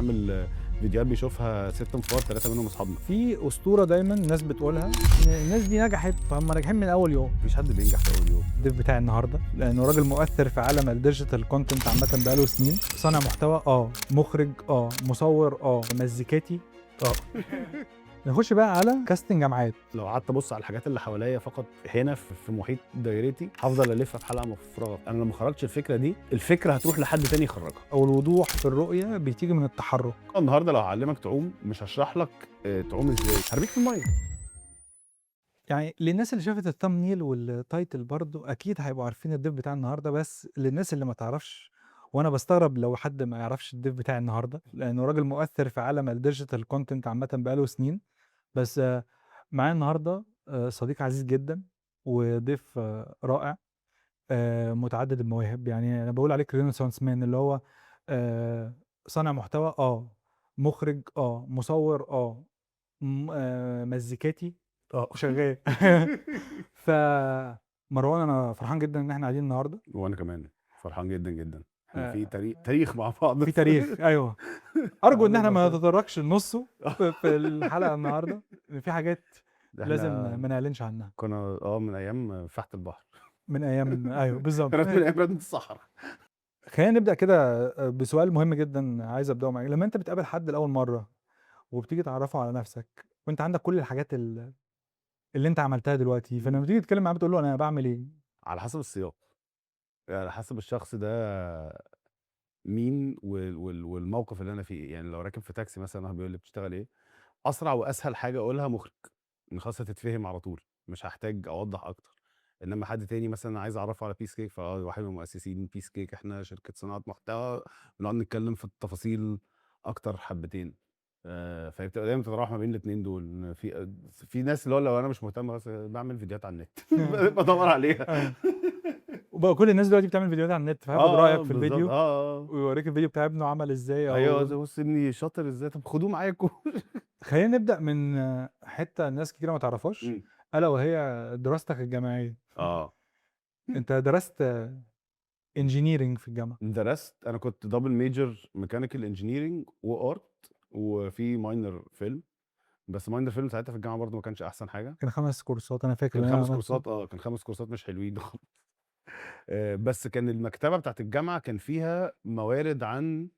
بنعمل فيديوهات بيشوفها 6 انفار، 3 منهم اصحابنا. في اسطورة دايما الناس بتقولها ان الناس دي نجحت، فهم ناجحين من اول يوم. مفيش حد بينجح في اول يوم. الضيف بتاعي النهارده لانه راجل مؤثر في عالم ال digital content عامة بقاله سنين، صانع محتوى، مخرج، مصور، مزيكاتي. نخش بقى على casting جامعات. لو قعدت ابص على الحاجات اللي حواليا فقط هنا في محيط دايرتي، هفضل الف في حلقة مفرغه. انا لو ما خرجتش الفكرة دي، الفكرة هتروح لحد تاني يخرجها. او الوضوح في الرؤية بتيجي من التحرك. النهارده لو هعلمك تعوم مش هشرح لك تعوم ازاي، هرميك في الميه. يعني للناس اللي شافت ال thumbnail وال title برضو اكيد هيبقوا عارفين الضيف بتاع النهارده، بس للناس اللي ما تعرفش، وانا بستغرب لو حد ما يعرفش الضيف بتاع النهارده لانه راجل مؤثر في عالم ال digital content عامة بقاله سنين. بس معايا النهارده صديق عزيز جدا وضيف رائع، متعدد المواهب. يعني انا بقول عليك renaissance man، اللي هو صانع محتوى، مخرج، مصور، مزيكاتي، شغال. ف مروان، انا فرحان جدا ان احنا قاعدين النهارده. وانا كمان فرحان جدا جدا. احنا في تاريخ مع بعض. في تاريخ، ايوه. ارجو ان احنا ما نتطرقش لنصه في الحلقة النهارده، لان في حاجات ده إحنا لازم ما نعلنش عنها. كنا من ايام فحت البحر. من ايام، ايوه بالظبط. من ايام ردم الصحراء. خلينا نبدا كده بسؤال مهم جدا عايز ابداه معاك. لما انت بتقابل حد لاول مرة وبتيجي تعرفه على نفسك، وانت عندك كل الحاجات اللي انت عملتها دلوقتي، فلما بتيجي تتكلم معاه بتقول له انا بعمل ايه؟ على حسب السياق، على حسب الشخص ده مين والموقف اللي انا فيه إيه. يعني لو راكب في تاكسي مثلا، واحد بيقول لي بتشتغل ايه، اسرع واسهل حاجة اقولها مخرج، ان خلاص هتتفهم على طول، مش هحتاج اوضح اكتر. انما حد تاني مثلا عايز اعرفه على بيس كيك، فهو واحد من مؤسسين بيس كيك، احنا شركة صناعة محتوى، بنقعد نتكلم في التفاصيل اكتر حبتين. فهي بتبقى دايما بتتراوح ما بين الاثنين دول. إن في ناس اللي هو لو انا مش مهتم خلاص بعمل فيديوهات على النت بدور عليها. وبقى كل الناس دلوقتي بتعمل فيديوهات على النت، فهاخد رايك في الفيديو ويوريك الفيديو بتاع ابنه عمل ازاي. أو ايوه، بص ابني شاطر ازاي، طب خدوه معاكم. خلينا نبدا من حتة الناس كتير ما تعرفهاش، الا وهي دراستك الجامعية. انت درست engineering في الجامعة؟ درست، انا كنت double major mechanical engineering و art، وفي minor film، بس minor film ساعتها في الجامعة برضه ما كانش احسن حاجة. كان 5 كورسات انا فاكر كان إن أنا 5 عملته. كورسات، كان 5 كورسات مش حلوين خالص. بس كان المكتبة بتاعت الجامعة كان فيها موارد عن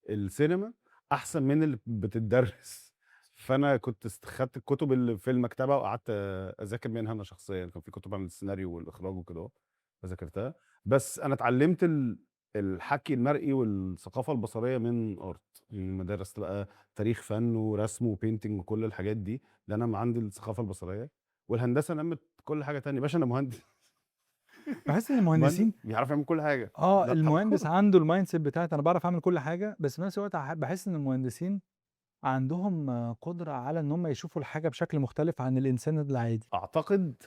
السينما احسن من اللي بتدرس، فانا كنت خدت الكتب اللي في المكتبة وقعدت اذاكر منها انا شخصيا. كان في كتب عن السيناريو والاخراج وكده فذاكرتها. بس انا اتعلمت الحكي المرئي والثقافة البصرية من art، من مدارس بقى تاريخ فن ورسم و painting وكل الحاجات دي، لان انا عندي الثقافة البصرية. والهندسة نمت كل حاجة تانية. باشا انا مهندس. بحس ان المهندسين مهندس بيعرف يعمل كل حاجة. لا، المهندس عنده ال mindset بتاعت انا بعرف اعمل كل حاجة، بس في نفس الوقت بحس ان المهندسين عندهم قدره على ان هم يشوفوا الحاجة بشكل مختلف عن الانسان العادي. اعتقد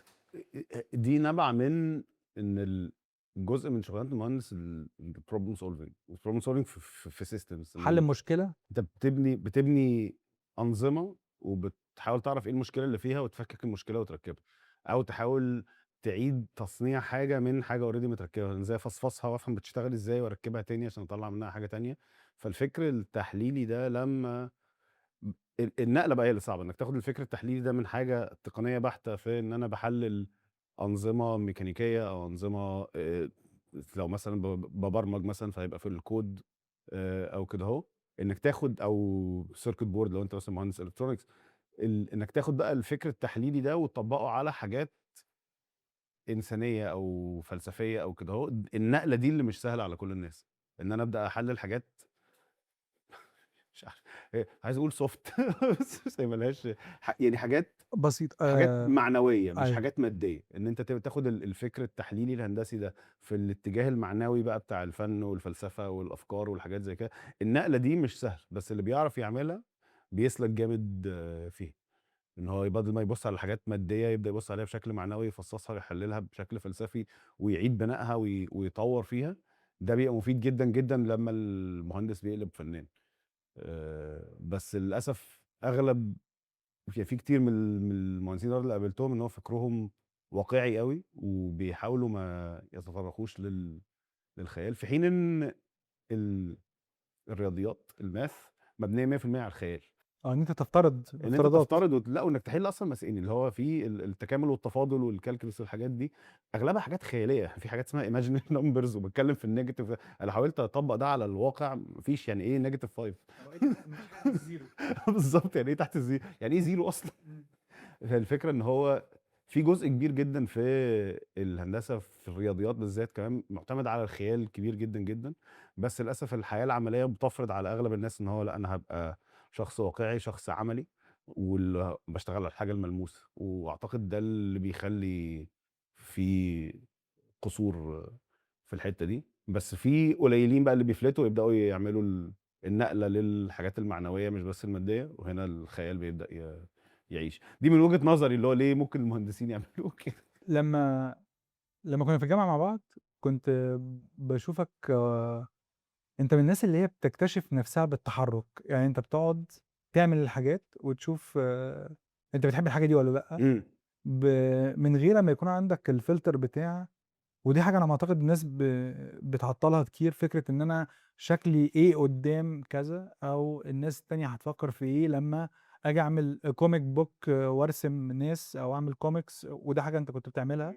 دي نبع من ان جزء من شغلانة المهندس ال problem solving، ال problem solving في systems، حل المشكلة. انت بتبني انظمة وبتحاول تعرف ايه المشكلة اللي فيها وتفكك المشكلة وتركبها، او تحاول تعيد تصنيع حاجة من حاجة already متركبه، ازاي افصفصها وافهم بتشتغل ازاي واركبها تاني عشان اطلع منها حاجة تانية. فالفكر التحليلي ده لما النقلة بقى هي اللي صعبة، انك تاخد الفكر التحليلي ده من حاجة تقنية بحته في ان انا بحلل انظمة ميكانيكية او انظمة، لو مثلا ببرمج مثلا فهيبقى في الكود، او كده اهو، انك تاخد او circuit board لو انت مثلا مهندس electronics، انك تاخد بقى الفكر التحليلي ده وتطبقه على حاجات انسانيه او فلسفية او كده اهو. النقلة دي اللي مش سهلة على كل الناس، ان انا ابدا احلل حاجات مش عارف عايز اقول soft بس هي ملهاش يعني حاجات بسيط، حاجات معنوية مش أيوه. حاجات مادية، ان انت تاخد الفكر التحليلي الهندسي ده في الاتجاه المعنوي بقى بتاع الفن والفلسفة والافكار والحاجات زي كده. النقلة دي مش سهل، بس اللي بيعرف يعملها بيسلك جامد فيها، ان هو بدل ما يبص على حاجات مادية يبدا يبص عليها بشكل معنوي، يفصصها ويحللها بشكل فلسفي ويعيد بنائها ويطور فيها. ده بيبقى مفيد جدا جدا لما المهندس بيقلب فنان. بس للاسف اغلب في كتير من المهندسين اللي قابلتهم ان هو فكرهم واقعي قوي وبيحاولوا ما يتطرقوش للخيال، في حين ان الرياضيات ال math مبنية 100% على الخيال. آه، إن أنت تفترض إن أنت افتراضات. تفترض لأ، وإنك تحل أصلًا مسائل اللي هو في التكامل والتفاضل وال calculus والحاجات دي، أغلبها حاجات خيالية، في حاجات اسمها imaginary numbers وباتكلم في ال negative. أنا حاولت أطبّق ده على الواقع، ما فيش. يعني إيه -5؟ ما فيش حاجة تحت ال zero. بالضبط، يعني إيه تحت ال zero؟ يعني إيه zero أصلًا؟ فالفكرة إن هو في جزء كبير جدًا في الهندسة، في الرياضيات بالذات كمان، معتمد على الخيال كبير جدًا، جدًا، بس للأسف الحياة العملية بتفرض على أغلب الناس إن هو لأ، أنا هابقى شخص واقعي، شخص عملي، واللي باشتغل على الحاجة الملموسة، وأعتقد ده اللي بيخلّي في قصور في الحتة دي، بس في قليلين بقى اللي بيفلتوا ويبدأوا يعملوا النقلة للحاجات المعنوية مش بس المادية، وهنا الخيال بيبدأ يعيش. دي من وجهة نظري اللي هو ليه ممكن المهندسين يعملوا كده. لمّا كنا في الجامعة مع بعض كنت باشوفك، أنت من الناس اللي هي بتكتشف نفسها بالتحرُّك، يعني أنت بتقعد تعمل الحاجات وتشوف أنت بتحب الحاجة دي والّا لأ، من غير ما يكون عندك الفلتر بتاع، ودي حاجة أنا ما أعتقد الناس بتعطّلها كتير، فكرة إن أنا شكلي إيه قدّام كذا، أو الناس التانية هتفكّر في إيه لمّا آجي أعمل comic book وأرسم ناس أو أعمل comics، وده حاجة أنت كنت بتعملها.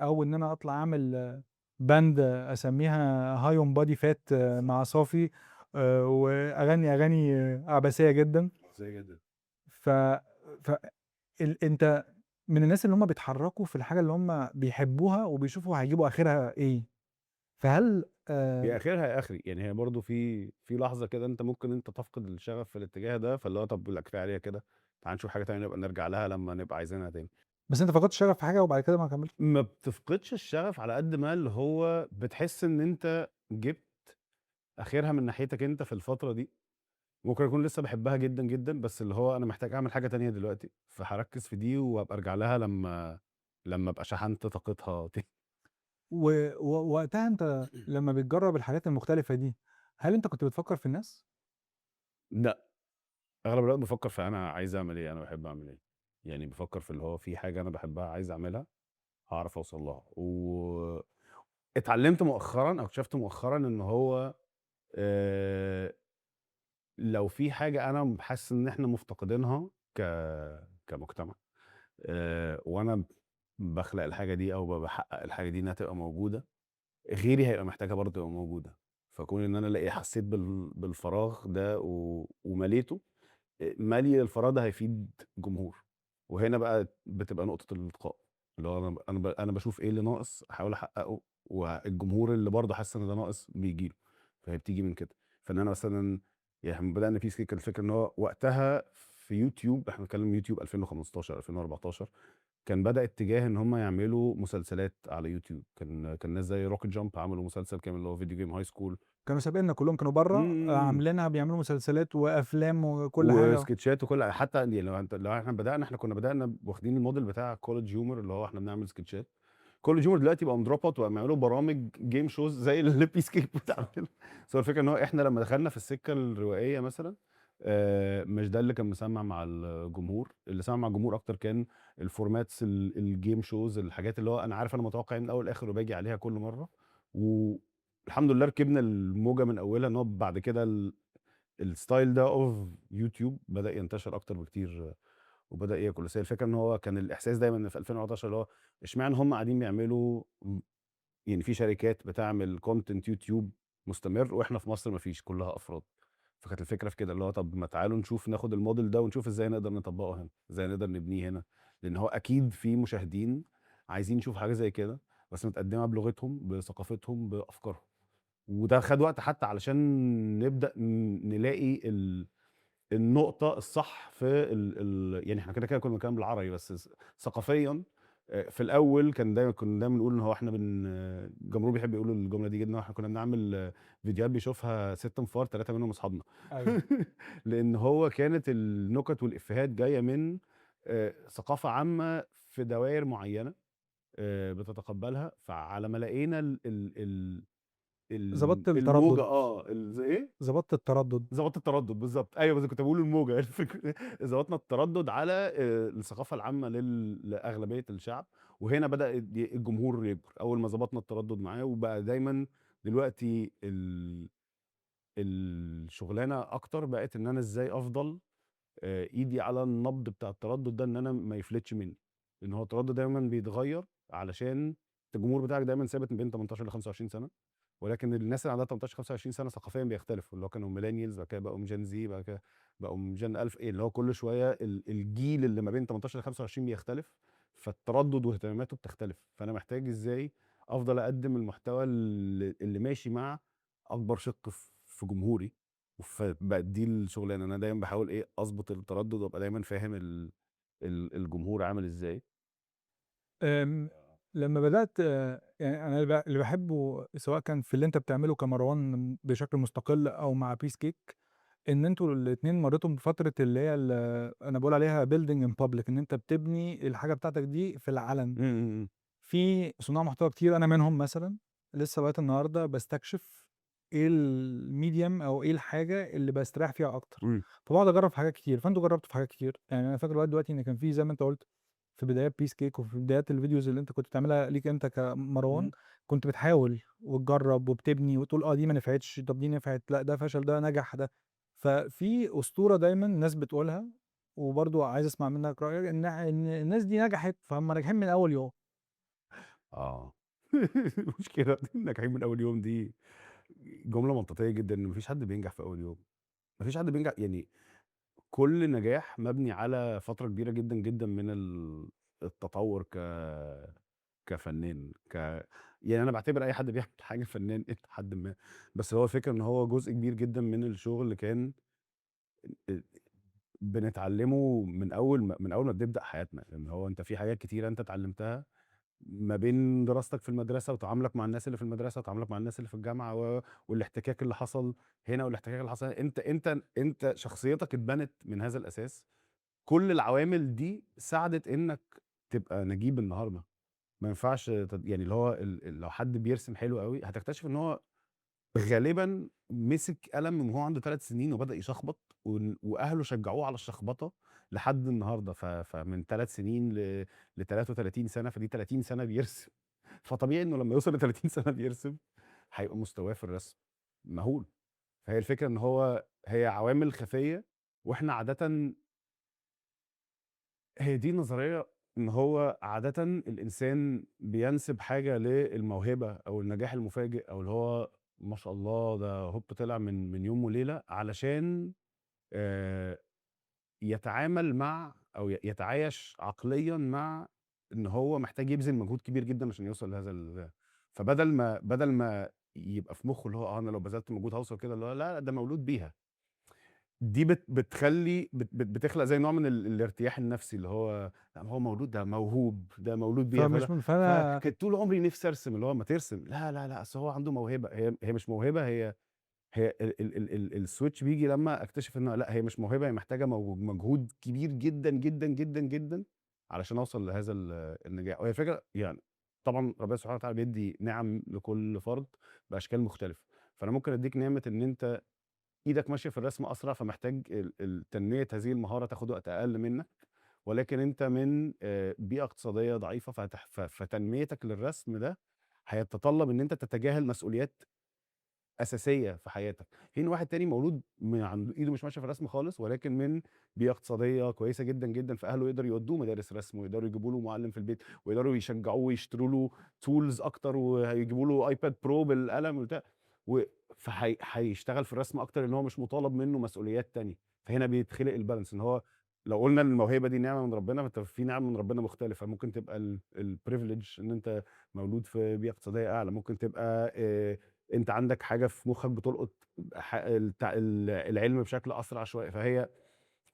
أو إن أنا أطلع أعمل band أسميها high on body fat مع صافي، وأغني أغاني عبثية جدًا. عبثية جدًا. ف ف ال أنت من الناس اللي هم بيتحركوا في الحاجة اللي هم بيحبوها وبيشوفوا هيجيبوا آخرها إيه. فهل هي آخرها يا آخري، يعني هي برضه في لحظة كده أنت ممكن أنت تفقد الشغف في الاتجاه ده، فاللي هو طب لأ كفاية عليها كده، تعالَ نشوف حاجة تانية نبقى نرجع لها لما نبقى عايزينها تاني. بس أنت فقدت الشغف في حاجة وبعد كده ما كملتش؟ ما بتفقدش الشغف على قد ما اللي هو بتحس إن أنت جبت آخرها من ناحيتك أنت في الفترة دي، ممكن أكون لسه باحبها جدًا، جدًا، بس اللي هو أنا محتاج أعمل حاجة تانية دلوقتي، فهاركّز في دي وأبقى أرجع لها لما أبقى شحنت طاقتها تاني. ووقتها أنت لما بتجرّب الحاجات المختلفة دي، هل أنت كنت بتفكّر في الناس؟ لأ، أغلب الوقت بافكّر في أنا عايز أعمل إيه، أنا باحب أعمل إيه، يعني بافكّر في اللي هو في حاجة أنا باحبها عايز أعملها، هاعرف أوصل لها. واتعلمت مؤخرًا أو اكتشفت مؤخرًا إن هو لو في حاجة أنا حاسس إن إحنا مفتقدينها كمجتمع، وأنا باخلق الحاجة دي أو باحقق الحاجة دي إنها تبقى موجودة، غيري هيبقى محتاجها برضه تبقى موجودة. فكون إن أنا ألاقي حسيت بالفراغ ده ومليته، ملي الفراغ ده هيفيد جمهور، وهنا بقى بتبقى نقطة الالتقاء، اللي هو أنا باشوف إيه اللي ناقص أحاول أحققه، والجمهور اللي برضه حاسس إن ده ناقص بييجي له، فهي بتيجي من كده. فإن أنا مثلًا يعني إحنا بدأنا Peace Cake، الفكرة إن هو وقتها في يوتيوب، إحنا بنتكلم يوتيوب 2015، 2014، كان بدأ اتجاه إن هم يعملوا مسلسلات على يوتيوب، كان ناس زي Rocket Jump عملوا مسلسل كامل اللي هو Video Game High School. كانوا سابقنا كلهم، كانوا بره، عاملينها، بيعملوا مسلسلات وأفلام وكل حاجة. وسكتشات وكل حتى يعني لو إحنا بدأنا، إحنا كنا بدأنا واخدين الموديل بتاع College Humor اللي هو إحنا بنعمل سكتشات. College Humor دلوقتي بقى drop out وبقى بيعملوا برامج game shows زي اللي Peace Cake بتعمله. بس هو الفكرة إن هو إحنا لما دخلنا في السكة الروائية مثلاً، مش ده اللي كان مسمع مع الجمهور، اللي سمع مع الجمهور أكتر كان ال formats، ال game shows، الحاجات اللي هو أنا عارف أنا متوقع إيه من الأول للآخر وباجي عليها كل مرة. والحمد لله ركبنا الموجة من أولها، إن هو بعد كده ال style ده of يوتيوب بدأ ينتشر أكتر بكتير وبدأ ياكل. بس هي الفكرة إن هو كان الإحساس دايماً إن في 2014 اللي هو إشمعنى هم قاعدين بيعملوا يعني في شركات بتعمل content يوتيوب مستمر وإحنا في مصر مفيش، كلها أفراد. فكانت الفكرة في كده اللي هو طب ما تعالوا نشوف ناخد الموديل ده ونشوف إزاي نقدر نطبقه هنا، إزاي نقدر نبنيه هنا، لأن هو أكيد في مشاهدين عايزين يشوفوا حاجة زي كده بس متقدمة بلغتهم بثقافتهم بأفكارهم. وده خد وقت حتى علشان نبدأ نلاقي النقطة الصح في ال يعني احنا كده كده كنا بنتكلم بالعربي، بس ثقافياً، في الأول كنا دايماً بنقول إن هو احنا الجمهور بيحب يقولوا الجملة دي جداً، احنا كنا بنعمل فيديوهات بيشوفها 6 انفار، 3 منهم أصحابنا. لأن هو كانت النكت والإفيهات جاية من ثقافة عامة في دوائر معينة، بتتقبلها. فعلى ما لقينا ظبطت التردد. الموجة، زي إيه؟ ظبطت التردد. ظبطت التردد بالظبط. أيوة، بس كنت بقول الموجة. الفكرة ظبطنا التردد على الثقافة العامة لأغلبية الشعب، وهنا بدأ الجمهور يكبر أول ما ظبطنا التردد معاه. وبقى دايماً دلوقتي الشغلانة أكتر بقت إن أنا إزاي أفضل إيدي على النبض بتاع التردد ده، إن أنا ما يفلتش مني، لإن هو التردد دايمًا بيتغيّر علشان الجمهور بتاعك دايمًا ثابت ما بين 18 ل25 سنة، ولكن الناس اللي عندها 18 25 سنة ثقافيًا بيختلفوا، اللي هو كانوا millennials بعد كده بقوا gen Z، بعد كده بقوا gen alpha، إيه اللي هو كل شوية الجيل اللي ما بين 18 ل25 بيختلف، فالتردد واهتماماته بتختلف، فأنا محتاج إزاي أفضل أقدم المحتوى اللي ماشي مع أكبر شق في جمهوري، فبقت دي الشغلانة، أنا دايمًا باحاول إيه أضبط التردد وأبقى دايمًا فاهم ال ال الجمهور عامل إزاي. لمّا بدأت يعني أنا اللي باحبه سواء كان في اللي أنت بتعمله كمروان بشكل مستقل أو مع piece cake، إن أنتم الاتنين مريتم بفترة اللي هي أنا باقول عليها building in public، إن أنت بتبني الحاجة بتاعتك دي في العلن. إمم، إمم، إمم. في صناع محتوى كتير أنا منهم مثلًا، لسه لغاية النهارده باستكشف إيه الmedium أو إيه الحاجة اللي باستريح فيها أكتر، فباقعد أجرّب في حاجات كتير، فأنتم جرّبتوا في حاجات كتير، يعني أنا فاكر لغاية دلوقتي إن كان في زي ما أنت قُلت في بدايات piece cake وفي بدايات الvideos اللي أنت كنت بتعملها ليك أنت كمروان، كنت بتحاول وتجرّب وبتبني وتقول آه دي ما نفعتش، طب دي نفعت، لأ ده فشل، ده نجح، ده ففي أسطورة دايمًا الناس بتقولها، وبرضه عايز أسمع منك رأيك إن الناس دي نجحت فهُم ناجحين من أول يوم. المشكلة ناجحين من أول يوم دي جملة منطقية جدًا، إن ما فيش حد بينجح في أول يوم، ما فيش حد بينجح، يعني كل نجاح مبني على فترة كبيرة جدًا، جدًا من التطور كفنان، يعني أنا باعتبر أي حد بيعمل حاجة فنان إلى حدٍ ما، بس هو الفكرة إن هو جزء كبير جدًا من الشغل كان بنتعلمه من أول ما بنبدأ حياتنا، إن هو أنت في حاجات كتيرة أنت اتعلمتها ما بين دراستك في المدرسة وتعاملك مع الناس اللي في المدرسة وتعاملك مع الناس اللي في الجامعة والاحتكاك اللي حصل هنا والاحتكاك اللي حصل هنا، أنت شخصيتك اتبنت من هذا الأساس. كل العوامل دي ساعدت إنك تبقى نجيب النهارده. ما ينفعش يعني اللي هو لو حد بيرسم حلو أوي هتكتشف إن هو غالبًا مسك قلم من وهو عنده 3 سنين وبدأ يشخبط، وأهله شجعوه على الشخبطة لحد النهارده، فمن 3 سنين ل33 سنة، فدي 30 سنة بيرسم، فطبيعي إنه لما يوصل ل30 سنة بيرسم هيبقى مستواه في الرسم مهول. فهي الفكرة إن هي عوامل خفية، وإحنا عادةً هي دي نظرية إن هو عادةً الإنسان بينسب حاجة للموهبة أو النجاح المفاجئ أو اللي هو ما شاء الله ده هوب طلع من يوم وليلة، علشان يتعامل مع أو يتعايش عقليًا مع إن هو محتاج يبذل مجهود كبير جدًا عشان يوصل لهذا فبدل ما بدل ما يبقى في مخه اللي هو أنا لو بذلت مجهود هوصل كده، اللي هو لا، لا ده مولود بيها. دي بتخلي بتخلق زي نوع من الارتياح النفسي، اللي هو لا ما هو مولود، ده موهوب، ده مولود بيها، فمش فأنا فكنت طول عمري نفسي ارسم، اللي هو ما ترسم، لا لا لا اصل هو عنده موهبه، هي مش موهبه، هي ال switch بيجي لما اكتشف انه لا هي مش موهبه، هي محتاجه مجهود كبير جدا جدا جدا جدا علشان اوصل لهذا النجاح. وهي فكره طبعا ربنا سبحانه وتعالى بيدي نعم لكل فرد باشكال مختلفه، فانا ممكن اديك نعمه ان انت ايدك ماشيه في الرسم اسرع، فمحتاج تنميه هذه المهاره تاخد وقت اقل منك، ولكن انت من بيئه اقتصاديه ضعيفه، فتنميتك للرسم ده هيتطلب ان انت تتجاهل مسؤوليات اساسيه في حياتك. في واحد تاني مولود عنده ايده مش ماشيه في الرسم خالص، ولكن من بيئه اقتصاديه كويسه جدا جدا، فاهله يقدروا يودوه مدارس رسم، ويقدروا يجيبوا له معلم في البيت، ويقدروا يشجعوه ويشتروا له tools اكتر، وهيجيبوا له iPad Pro بالقلم وبتاع، هيشتغل في الرسم اكتر، ان هو مش مطالب منه مسؤوليات تانية. فهنا بيتخلق ال balance، ان هو لو قلنا ان الموهبه دي نعمه من ربنا، فانت في نعمه من ربنا مختلفه، ممكن تبقى ال privilege ان انت مولود في بيئه اقتصاديه اعلى، ممكن تبقى انت عندك حاجه في مخك بتلقط العلم بشكل اسرع شويه. فهي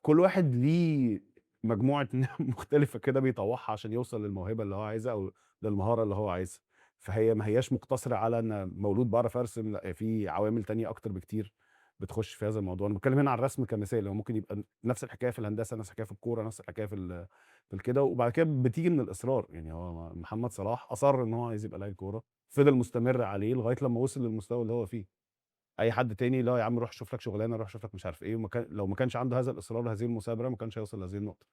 كل واحد ليه مجموعه نعم مختلفه كده بيطوعها عشان يوصل للموهبه اللي هو عايزها او للمهاره اللي هو عايزها. فهي ما هياش مقتصره على ان مولود بعرف ارسم، لا في عوامل تانية اكتر بكتير بتخش في هذا الموضوع. انا بتكلم هنا عن الرسم كمثال، هو ممكن يبقى نفس الحكايه في الهندسه، نفس الحكايه في الكوره، نفس الحكايه في الكده. وبعد كده بتيجي من الاصرار، هو محمد صلاح اصر ان هو عايز يبقى لاعب كوره، فضل مستمر عليه لغايه لما وصل للمستوى اللي هو فيه. اي حد تاني لا يا عم روح شوف لك شغلانه، روح شوف لك مش عارف ايه، لو ما كانش عنده هذا الاصرار وهذه المثابره ما كانش هيوصل لهذه النقطه.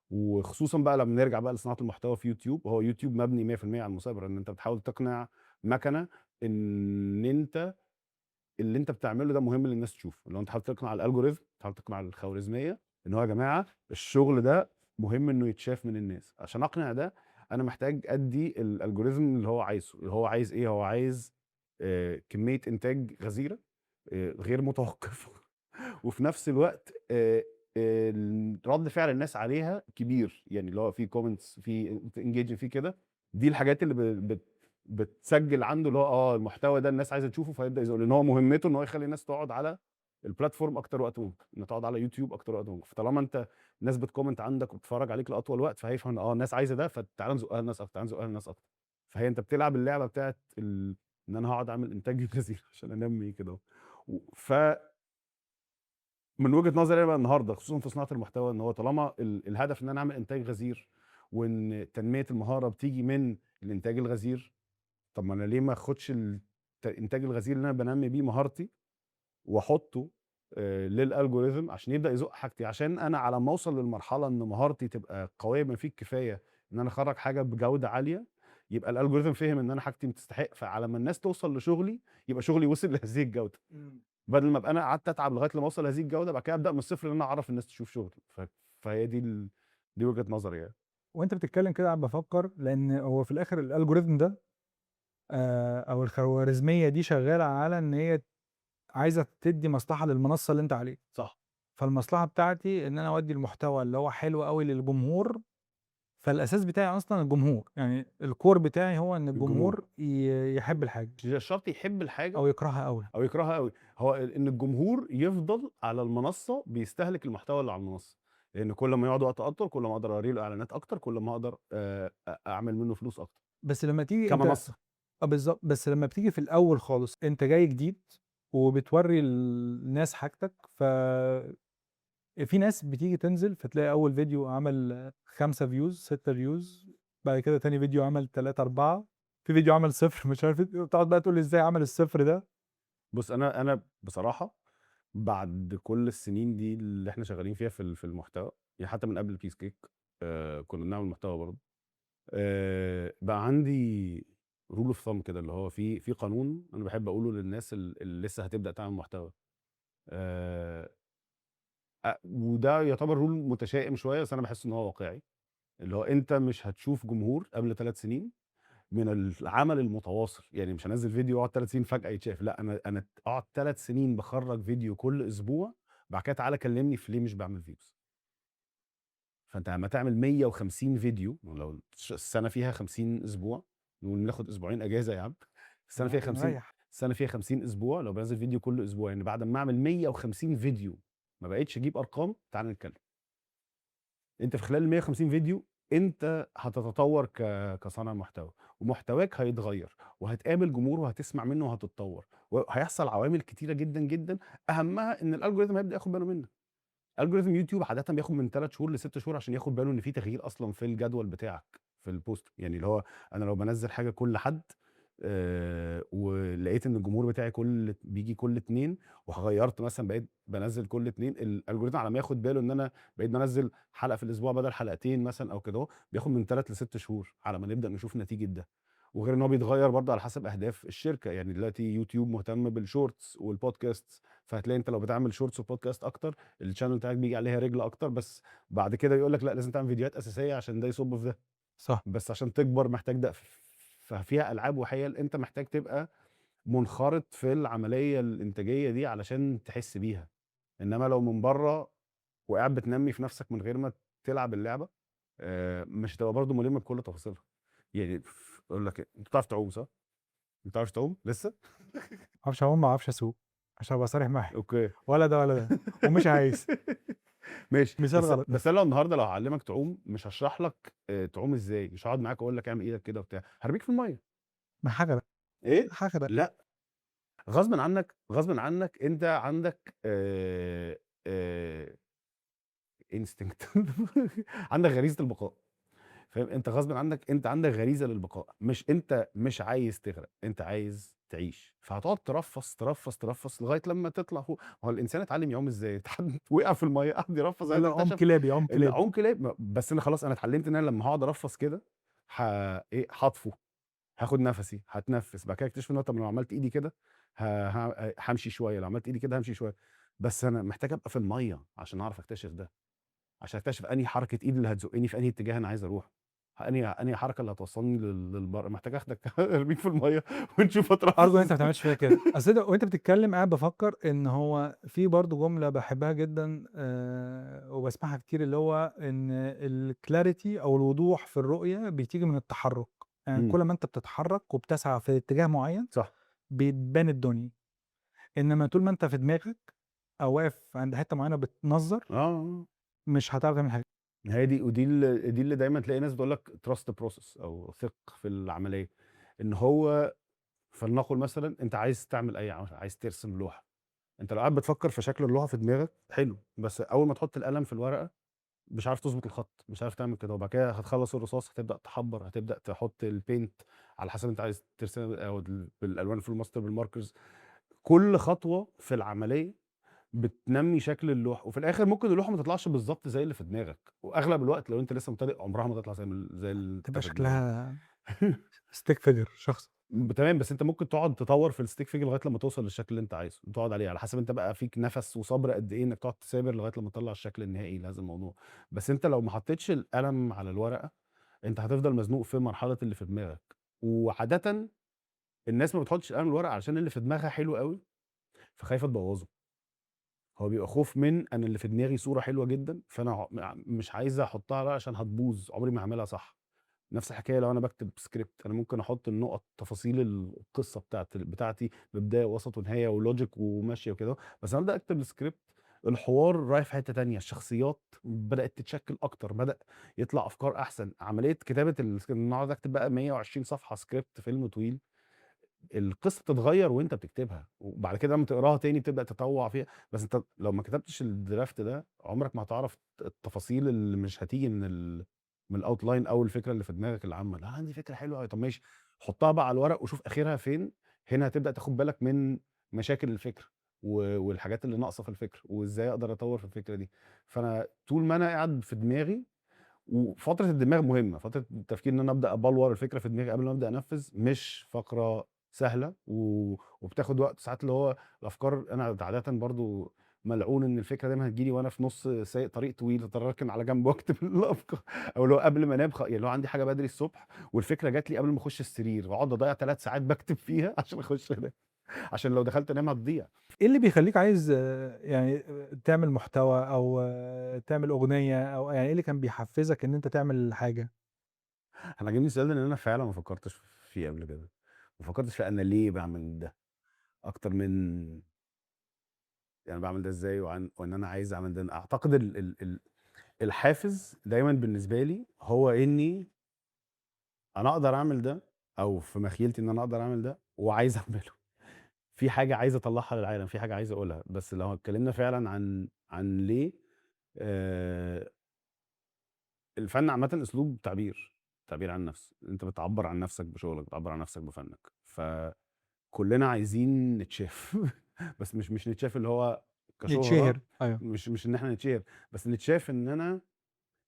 وخصوصا بقى لما نرجع بقى لصناعه المحتوى في يوتيوب، هو يوتيوب مبني مية في المية على المثابره، ان انت بتحاول تقنع مكنه ان انت اللي أنت بتعمله ده مهم للناس تشوفه. لو أنت حاول تقنع ال algorithm، تحاول تقنع الخوارزمية إن هو يا جماعة الشغل ده مهم إنه يتشاف من الناس. عشان أقنع ده أنا محتاج أدي ال algorithm اللي هو عايزه. اللي هو عايز إيه؟ هو عايز كمية إنتاج غزيرة، غير متوقفة، وفي نفس الوقت رد فعل الناس عليها كبير، يعني اللي هو في comments، في engage، في كده. دي الحاجات اللي بتسجل عنده اللي هو المحتوى ده الناس عايزه تشوفه، فيبدا يزق، لان هو مهمته ان هو يخلي الناس تقعد على ال platform اكتر وقت ممكن، ان تقعد على يوتيوب اكتر وقت ممكن. فطالما انت الناس بت comment عندك وبتتفرج عليك لاطول وقت، فهيفهم ان الناس عايزه ده، فتعال نزقها للناس اكتر، تعال نزقها للناس اكتر. فهي انت بتلعب اللعبة بتاعت ان انا هقعد اعمل انتاج غزير عشان انمي كده. ف من وجهه نظري انا بقى النهارده خصوصا في صناعة المحتوى، ان هو طالما الهدف ان انا اعمل انتاج غزير، وان تنمية المهارة بتيجي من الانتاج الغزير، طب ما انا ليه ما اخدش الانتاج الغزير اللي انا بنمي بيه مهارتي واحطه لل algorithm عشان يبدا يزق حاجتي، عشان انا على ما اوصل للمرحلة ان مهارتي تبقى قوية بما فيه الكفاية ان انا اخرج حاجة بجوده عالية، يبقى ال algorithm فهم ان انا حاجتي بتستحق، فعلى ما الناس توصل لشغلي يبقى شغلي وصل لهذه الجودة. بدل ما ابقى انا قعدت اتعب لغاية لما اوصل لهذه الجودة، بعد كده ابدا من الصفر ان انا اعرف الناس تشوف شغلي. فهي دي وجهه نظري يعني. وانت بتتكلم كده عم بفكر، لان هو في الاخر ال algorithm ده، او الخوارزمية دي شغالة على ان هي عايزه تدي مصلحة للمنصه اللي انت عليها. فالمصلحه بتاعتي ان انا اودي المحتوى اللي هو حلو قوي للجمهور، فالاساس بتاعي اصلا الجمهور، يعني ال core بتاعي هو ان الجمهور الجمهور. يحب الحاجة. مش شرط يحب الحاجة او يكرهها قوي. او يكرهها قوي، هو ان الجمهور يفضل على المنصة بيستهلك المحتوى اللي على المنصة، لان كل ما يقعد وقت اكتر كل ما اقدر اوري له اعلانات اكتر، كل ما اقدر اعمل منه فلوس اكتر. بس لما تيجي انت كمنصه. بالظبط. بس لما بتيجي في الاول خالص انت جاي جديد وبتوري الناس حاجتك، ف في ناس بتيجي تنزل فتلاقي اول فيديو عمل 5 views، 6 views، بعد كده تاني فيديو عمل 3، 4، في فيديو عمل 0، مش عارف ايه، تقعد بقى تقول ازاي عمل الصفر ده. بص، انا بصراحة بعد كل السنين دي اللي احنا شغالين فيها في المحتوى، يعني حتى من قبل بيس كيك، كنا بنعمل محتوى برضه، بقى عندي rule of thumb كده، اللي هو في قانون انا بحب اقوله للناس اللي لسه هتبدا تعمل محتوى، وده يعتبر rule متشائم شوية بس انا بحس ان هو واقعي، اللي هو انت مش هتشوف جمهور قبل 3 سنين من العمل المتواصل. يعني مش هنزل فيديو واقعد 3 سنين فجاة يتشاف، لا، انا اقعد 3 سنين بخرج فيديو كل اسبوع، بعد كده تعالى كلمني في ليه مش بعمل views. فانت لما تعمل 150 فيديو، لو السنة فيها 50 اسبوع، نقول ناخد اسبوعين اجازه يا عم، السنة فيها 50، نريح. السنة فيها 50 اسبوع، لو بنزل فيديو كل اسبوع، يعني بعد ما اعمل 150 فيديو ما بقتش اجيب ارقام، تعال نتكلم. انت في خلال ال 150 فيديو انت هتتطور كصانع محتوى، ومحتواك هيتغير، وهتقابل جمهور وهتسمع منه وهتتطور، وهيحصل عوامل كتيرة جدا جدا، اهمها ان ال algorithm هيبدا ياخد باله منك. algorithm يوتيوب عادة بياخد من 3 شهور ل 6 شهور عشان ياخد باله ان في تغيير اصلا في الجدول بتاعك في ال post. يعني اللي هو انا لو بنزل حاجة كل حد، ولقيت ان الجمهور بتاعي بيجي كل 2، وغيرت مثلا بقيت بنزل كل 2، ال algorithm على ما ياخد باله ان انا بقيت بنزل حلقة في الاسبوع بدل حلقتين مثلا او كده، بياخد من 3 ل 6 شهور على ما نبدا نشوف نتيجة ده. وغير ان هو بيتغير برضه على حسب اهداف الشركة، يعني دلوقتي يوتيوب مهتم بال shorts وال podcast، فهتلاقي انت لو بتعمل shorts و podcast اكتر ال channel بتاعك بيجي عليها رجل اكتر، بس بعد كده يقول لك لا لازم تعمل فيديوهات اساسية عشان ده يصب في ده. بس عشان تكبر محتاج ده. ففيها العاب وحيل، انت محتاج تبقى منخرط في العملية الانتاجية دي علشان تحس بيها. انما لو من بره وقاعد بتنمي في نفسك من غير ما تلعب اللعبة، مش هتبقى برضه ملم بكل تفاصيلها. يعني اقول لك إيه، انت بتعرف تعوم صح؟ ما بتعرفش تعوم لسه؟ ما اعرفش اعوم، ما اعرفش اسوق، عشان ابقى صريح معاك. ولا ده ولا ده، ومش عايز. ماشي. مثال غلط. بس انا لو النهارده لو هعلمك تعوم مش هشرح لك، تعوم ازاي، مش هقعد معاك واقول لك اعمل ايدك كده وبتاع، هرميك في المية. ما هغرق. ايه؟ هغرق. لا، غصب عنك، غصب عنك انت عندك، انستنكت، عندك غريزة البقاء، فاهم؟ انت غصب عنك انت عندك غريزة للبقاء، مش انت مش عايز تغرق، انت عايز تعيش، فهتقعد ترفص ترفص ترفص لغاية لما تطلع فوق. هو الانسان اتعلم يعوم ازاي؟ حد وقع في المية قعد يرفص، لا، عوم اكتشف كلابي، عوم إن كلابي. عوم كلابي. بس انا خلاص انا اتعلمت ان انا لما هقعد ارفص كده ايه، هطفو، هاخد نفسي، هتنفس. بعد كده اكتشف ان انا طب لو عملت ايدي كده ه ه هامشي شوية، لو عملت إيدي كده هامشي شوية، بس أنا محتاج أبقى في المَيّة عشان أعرف أكتشف ده، عشان أكتشف أنهي حركة إيد اللي هتزقني في أنهي اتجاه أنا عايز أروحه، أنهي حركة اللي هتوصلني للبر. محتاج آخدك أرميك في المَيّة ونشوف هتروح أرجو إن أنت ما تعملش فيّا كده. أصل أنت وأنت بتتكلم قاعد بافكر إن هو في برضه جملة باحبها جدًا، وباسمعها كتير، اللي هو إن الclarity أو الوضوح في الرؤية بتيجي من التحرُّك، يعني كل ما أنت بتتحرك وبتسعى في اتجاه معين بتبان الدنيا، إنما طول ما أنت في دماغك أو واقف عند حتة معينة بتنظّر مش هتعرف تعمل حاجة. هي دي، ودي دي اللي دايمًا تلاقي ناس بتقول لك trust the process أو ثق في العملية، إن هو فلنقل مثلًا أنت عايز تعمل أي عمل، عايز ترسم لوحة، أنت لو قاعد بتفكر في شكل اللوحة في دماغك حلو، بس أول ما تحط القلم في الورقة مش عارف تضبط الخط، مش عارف تعمل كده، وبعد كده هتخلص الرصاص هتبدأ تحبر، هتبدأ تحط الpaint على حسب أنت عايز ترسم أو بالألوان الفلوماستر بالmarkers. كل خطوة في العملية بتنمي شكل اللوحة، وفي الآخر ممكن اللوحة ما تطلعش بالضبط زي اللي في دماغك، وأغلب الوقت لو أنت لسه مبتدئ عمرها ما تطلع زي اللي تبقى في دماغك. شكلها stick figure شخص. تمام، بس أنت ممكن تقعد تطوّر في الstick figure لغاية لمّا توصل للشكل اللي أنت عايزه، وتقعد عليه على حسب أنت بقى فيك نَفَس وصبر قد إيه إنك تقعد تثابر لغاية لمّا تطلّع الشكل النهائي لهذا الموضوع. بس أنت لو ما حطيتش القلم على الورقة، أنت هتفضل مزنوق في مرحلة اللي في دماغك. وعادةً الناس ما بتحطش القلم على الورقة عشان اللي في دماغها حلو أوي، فخايفة تبوظه. هو بيبقى خوف من أنا اللي في دماغي صورة حلوة جدًا، فأنا مش عايز أحطها بقى عشان هتبوظ، عمري ما هاعملها صح. نفس الحكاية لو أنا باكتب script، أنا ممكن أحط النقط تفاصيل القصة بتاعتي ببداية ووسط ونهاية وlogic وماشية وكده، بس أنا أبدأ أكتب الscript الحوار رايح في حتة تانية، الشخصيات بدأت تتشكل أكتر، بدأ يطلع أفكار أحسن. عملية كتابة إن أقعد أكتب بقى 120 صفحة script فيلم طويل، القصة بتتغير وأنت بتكتبها، وبعد كده لمّا تقراها تاني بتبدأ تطوّع فيها، بس أنت لو ما كتبتش الdraft ده عمرك ما هتعرف التفاصيل اللي مش هتيجي من الoutline أو الفكرة اللي في دماغك العامة. لا عندي فكرة حلوة أوي، طب ماشي حطها بقى على الورق وشوف آخرها فين، هنا هتبدأ تاخد بالك من مشاكل الفكرة والحاجات اللي ناقصة في الفكرة، وإزاي أقدر أطوّر في الفكرة دي. فأنا طول ما أنا قاعد في دماغي، وفترة الدماغ مهمة، فترة التفكير إن أنا أبدأ أبلور الفكرة في دماغي قبل ما أبدأ أنفذ مش فقرة سهلة وبتاخد وقت ساعات. اللي هو الأفكار أنا عادةً برضه ملعون إن الفكرة دايمًا هتيجي لي وأنا في نُص سايق طريق طويل، أضطر أركن على جنب وأكتب الأفكار، أو اللي هو قبل ما أنام يعني اللي هو عندي حاجة بدري الصبح والفكرة جات لي قبل ما أخش السرير، وأقعد أضيّع 3 ساعات باكتب فيها عشان أخش أنام، عشان لو دخلت أنام هتضيع. إيه اللي بيخلّيك عايز تعمل محتوى أو تعمل أغنية، أو يعني إيه اللي كان بيحفزك إن أنت تعمل حاجة؟ أنا عاجبني السؤال ده لإن أنا فعلًا ما فكرتش فيه قبل كده، ما فكرتش في أنا ليه باعمل ده، أكتر من يعني باعمل ده إزاي وإن أنا عايز أعمل ده. أعتقد ال ال ال الحافز دايمًا بالنسبة لي هو إني أنا أقدر أعمل ده، أو في مخيلتي إن أنا أقدر أعمل ده وعايز أعمله. في حاجة عايز أطلّعها للعالم، في حاجة عايز أقولها. بس لو اتكلمنا فعلًا عن ليه، الفن عامةً أسلوب تعبير، تعبير عن النفس، أنت بتعبّر عن نفسك بشغلك، بتعبّر عن نفسك بفنك، فكلنا عايزين نتشاف بس مش نتشاف اللي هو كشهرة، نتشهر، أيوه. مش إن إحنا نتشهر، بس نتشاف إن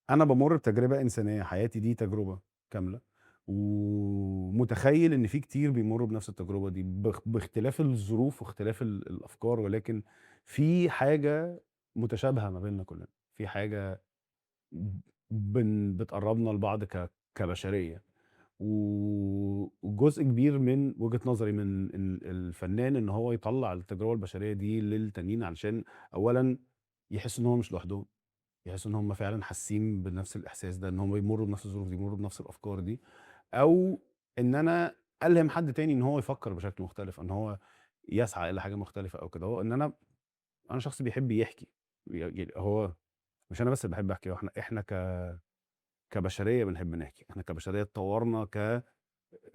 أنا بامُر بتجربة إنسانية، حياتي دي تجربة كاملة، ومتخيل إن في كتير بيمروا بنفس التجربة دي باختلاف الظروف واختلاف الأفكار، ولكن في حاجة متشابهة ما بيننا كلنا، في حاجة بتقربنا لبعض كبشرية. وجزء كبير من وجهة نظري من الفنان إن هو يطلع التجربة البشرية دي للتانيين، علشان أولاً يحسوا إن هم مش لوحدهم، يحسوا إن هم فعلاً حاسين بنفس الإحساس ده، إن هم بيمروا بنفس الظروف دي، بيمروا بنفس الأفكار دي، أو إن أنا ألهم حد تاني إن هو يفكر بشكل مختلف، إن هو يسعى إلى حاجة مختلفة أو كده. هو إن أنا شخص بيحب يحكي، هو مش أنا بس اللي باحب أحكي، هو إحنا كبشرية بنحب نحكي، إحنا كبشرية اتطورنا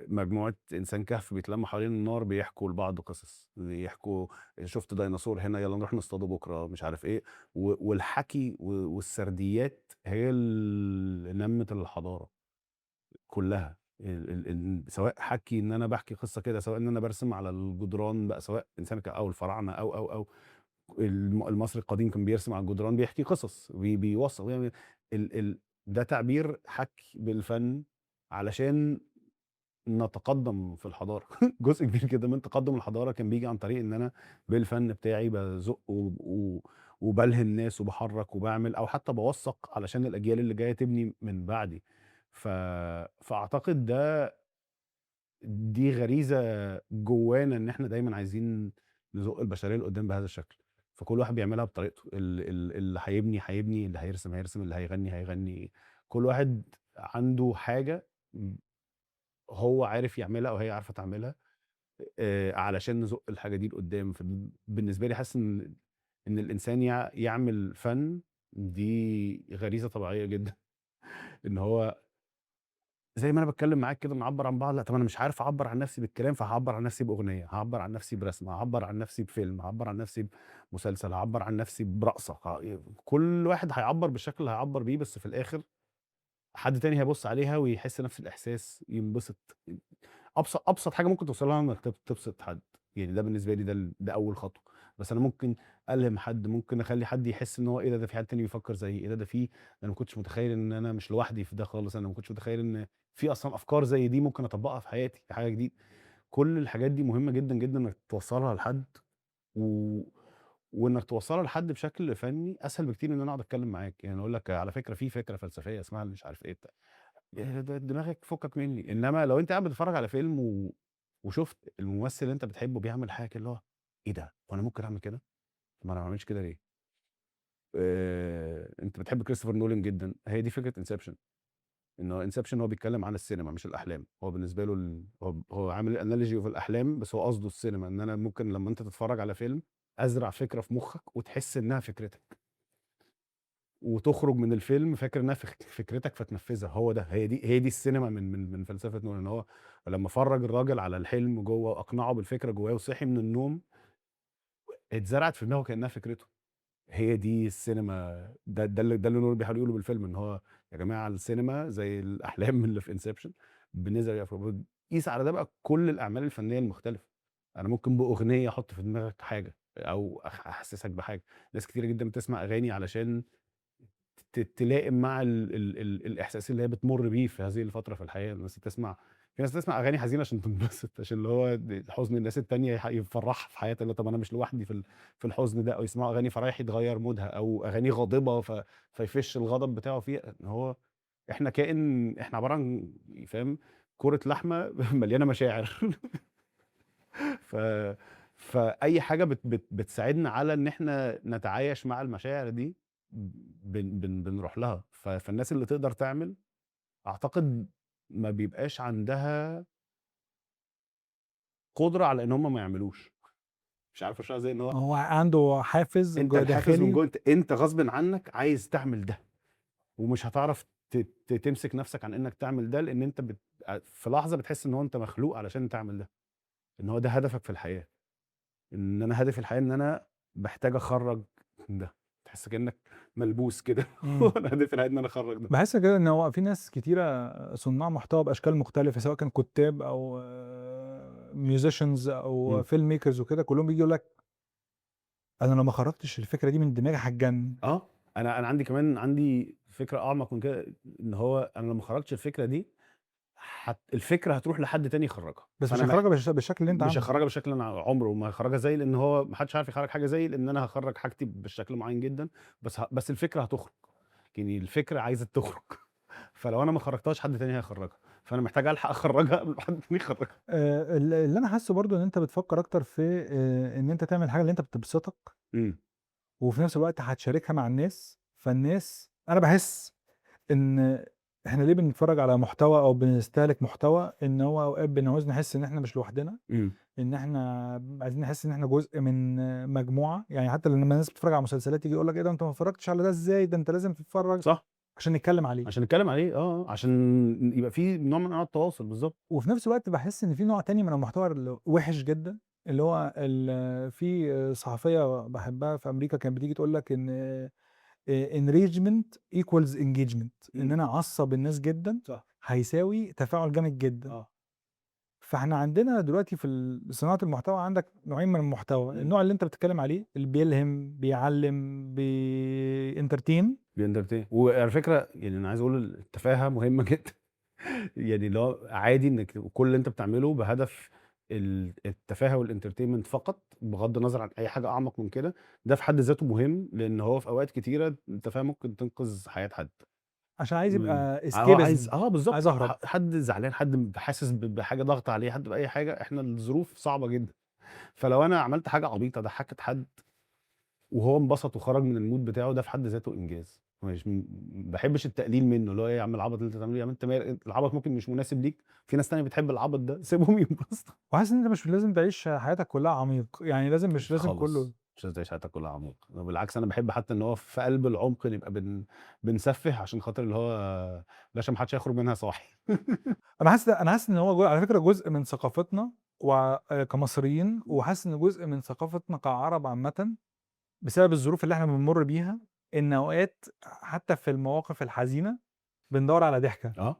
كمجموعة إنسان كهف بيتلموا حوالين النار بيحكوا لبعض قصص، بيحكوا شفت ديناصور هنا يلا نروح نصطاده بكرة مش عارف إيه، والحكي والسرديات هي اللي نمت الحضارة كلها. سواء حكي إن أنا بحكي قصة كده، سواء إن أنا برسم على الجدران بقى، سواء إنسان أو الفراعنة أو، أو، أو. المصري القديم كان بيرسم على الجدران بيحكي قصص، بيوصل، بيعمل ده تعبير حكي بالفن علشان نتقدم في الحضارة. جزء كبير جدًا من تقدم الحضارة كان بييجي عن طريق إن أنا بالفن بتاعي بازُق و و وبالهم ناس وباحرّك وباعمل أو حتى باوثّق علشان الأجيال اللي جاية تبني من بعدي. ف فأعتقد دي غريزة جوانا إن إحنا دايمًا عايزين نزُق البشرية لقدّام بهذا الشكل، فكل واحد بيعملها بطريقته، ال ال اللي هيبني هيبني، اللي هيرسم هيرسم، اللي هيغني هيغني، كل واحد عنده حاجة هو عارف يعملها أو هي عارفة تعملها علشان نزُق الحاجة دي لقدّام. فبالنسبة لي حاسس إن الإنسان يعمل فن دي غريزة طبيعية جدًا، إن هو زي ما أنا باتكلم معاك كده بنعبّر عن بعض، لأ طب أنا مش عارف أعبّر عن نفسي بالكلام، فهاعبّر عن نفسي بأغنية، هاعبّر عن نفسي برسمة، هاعبّر عن نفسي بفيلم، هاعبّر عن نفسي بمسلسل، هاعبّر عن نفسي برقصة، كل واحد هيعبّر بالشكل اللي هيعبّر بيه، بس في الآخر حد تاني هيبُص عليها ويحس نفس الإحساس، ينبسط. أبسط حاجة ممكن توصل لها إنك تبسط حد، يعني ده بالنسبة لي ده أول خطوة. بس أنا ممكن ألهم حد، ممكن أخلّي حد يحس إن هو إيه ده، ده في حد تاني بيفكر زيي، إيه ده، ده في، أنا ما كنتش متخيل إن أنا مش لوحدي في ده خالص، أنا ما كنتش متخيل إن في أصلًا أفكار زي دي ممكن أطبّقها في حياتي، دي حاجة جديدة. كل الحاجات دي مهمة جدًا، جدًا إنك توصّلها لحد، و وإنك توصّلها لحد بشكل فني أسهل بكتير من إن أنا أقعد أتكلم معاك، يعني أقول لك على فكرة في فكرة فلسفية اسمها مش عارف إيه بتاع، يا ده دماغك فكك مني. إنما لو أنت قاعد بتتفرج على فيلم وشُفت الممثل اللي أنت بتحبه بيعمل حاجة كده اللي هو إيه ده، هو أنا ممكن أعمل كده؟ طب ما أنا ما أعملش كده ليه؟ أنت بتحب كريستوفر نولان جدًا، هي دي فكرة Inception، إنه Inception هو بيتكلم عن السينما مش الأحلام، هو بالنسبة له هو عامل analogy في الأحلام، بس هو قصده السينما، إن أنا ممكن لما أنت تتفرج على فيلم أزرع فكرة في مخك وتحس إنها فكرتك، وتخرج من الفيلم فاكر إنها فكرتك فتنفذها. هو ده، هي دي السينما من فلسفة نولان، إن هو لما فرج الراجل على الحلم جوه وأقنعه بالفكرة جواه وصحي من النوم اتزرعت في دماغه كأنها فكرته. هي دي السينما، ده اللي نولان بيحاول يقوله بالفيلم، إن هو يا جماعة السينما زي الأحلام اللي في Inception بنزرع في، قيس على ده بقى كل الأعمال الفنية المختلفة. أنا ممكن بأغنية أحط في دماغك حاجة أو أحسسك بحاجة. ناس كتيرة جدًا بتسمع أغاني علشان تلائم مع ال ال ال الإحساس اللي هي بتمر بيه في هذه الفترة في الحياة. في ناس بتسمع أغاني حزينة عشان تنبسط، عشان اللي هو حزن الناس التانية يفرحها في حياتها، اللي هو طب أنا مش لوحدي في الحزن ده، أو يسمعوا أغاني فرايحي تغير مودها، أو أغاني غاضبة فيفش الغضب بتاعه فيها. إن هو إحنا كائن، إحنا عبارة عن فاهم كرة لحمة مليانة مشاعر. فأي حاجة بت بت بتساعدنا على إن إحنا نتعايش مع المشاعر دي بن بن بنروح لها. فالناس اللي تقدر تعمل أعتقد ما بيبقاش عندها قدرة على إن هم ما يعملوش. مش عارف أشرحها إزاي، إن هو هو عنده حافز أنت جوه الحافز من داخلي. جوه، أنت غصب عنك عايز تعمل ده، ومش هتعرف تمسك نفسك عن إنك تعمل ده، لأن أنت في لحظة بتحس إن هو أنت مخلوق علشان تعمل ده، إن هو ده هدفك في الحياة، إن أنا هدفي الحياة إن أنا محتاج أخرج ده، تحس كأنك ملبوس كده. أنا هدفي الحياة إن أنا أخرج ده. بحس كده إن هو في ناس كتيرة صناع محتوى بأشكال مختلفة، سواء كان كتاب أو musicians أو film makers وكده، كلهم بيجي يقول لك أنا لو ما خرجتش الفكرة دي من دماغي هتجنن. أنا عندي كمان فكرة أعمق من كده، إن هو أنا لو ما خرجتش الفكرة دي الفكرة هتروح لحد تاني يخرجها. بس مش فأنا هيخرجها بالشكل اللي أنت مش عامله. هخرجها بالشكل اللي أنا عمره ما هيخرجها زي، لأن هو ما حدش عارف يخرج حاجة زي، لأن أنا هخرج حاجتي بالشكل معين جداً، بس الفكرة هتخرج، يعني الفكرة عايزة تخرج. فلو أنا ما خرجتهاش حد تاني هيخرجها، فأنا محتاج ألحق أخرجها قبل ما حد تاني يخرجها. اللي أنا حاسه برضو إن أنت بتفكر أكتر في، إن أنت تعمل حاجة اللي أنت بتبسطك، وفي نفس الوقت هتشاركها مع الناس. فالناس، أنا بحس إن إحنا ليه بنتفرج على محتوى أو بنستهلك محتوى، إن هو أوقات بنعوز نحس إن إحنا مش لوحدنا، إن إحنا عايزين نحس إن إحنا جزء من مجموعة. حتى لما الناس بتتفرج على مسلسلات يجي يقول لك إيه ده أنت ما اتفرجتش على ده إزاي، ده أنت لازم تتفرج. عشان نتكلم عليه. عشان نتكلم عليه، عشان يبقى في نوع من أنواع التواصل. بالظبط. وفي نفس الوقت بحس إن في نوع تاني من المحتوى اللي وحش جدا، اللي هو في صحفية بحبها في أمريكا كانت بتيجي تقول لك إن enragement equals engagement، إن أنا أعصب الناس جدا هيساوي تفاعل جامد جدا. فإحنا عندنا دلوقتي في صناعة المحتوى عندك نوعين من المحتوى. النوع اللي أنت بتتكلم عليه اللي بيلهم، بيعلم، بينترتين. بينترتين. وعلى فكرة أنا عايز أقول التفاهة مهمة جدا. يعني اللي هو عادي إنك كل اللي أنت بتعمله بهدف التفاهة وال entertainment فقط، بغض النظر عن أي حاجة أعمق من كده، ده في حد ذاته مهم، لإن هو في أوقات كتيرة التفاهة ممكن تنقذ حياة حد. عشان عايز يبقى هو عايز escapism، بالضبط، عايز أهرب. حد زعلان، حد حاسس بحاجة ضاغطة عليه، حد بأي حاجة، إحنا الظروف صعبة جدًا. فلو أنا عملت حاجة عبيطة ضحكت حد وهو انبسط وخرج من ال mood بتاعه، ده في حد ذاته إنجاز. مش ما باحبش التقليل منه، اللي هو إيه يا عم العبط اللي أنت بتعمله ده، يا عم أنت مالك، العبط ممكن مش مناسب ليك، في ناس تانية بتحب العبط ده، سيبهم ينبسطوا. وحاسس إن أنت مش لازم تعيش حياتك كلها عميق، يعني لازم مش لازم خالص. كله مش لازم تعيش حياتك كلها عميق، بالعكس أنا باحب حتى إن هو في قلب العمق نبقى بنسفه عشان خاطر اللي هو باشا ما حدش هيخرج منها صاحي. أنا حاسس إن هو على فكرة جزء من ثقافتنا كمصريين، وحاسس إن جزء من ثقافتنا كعرب عامةً بسبب الظروف اللي إحنا بنمر بيها، إن أوقات حتى في المواقف الحزينة بندور على ضحكة.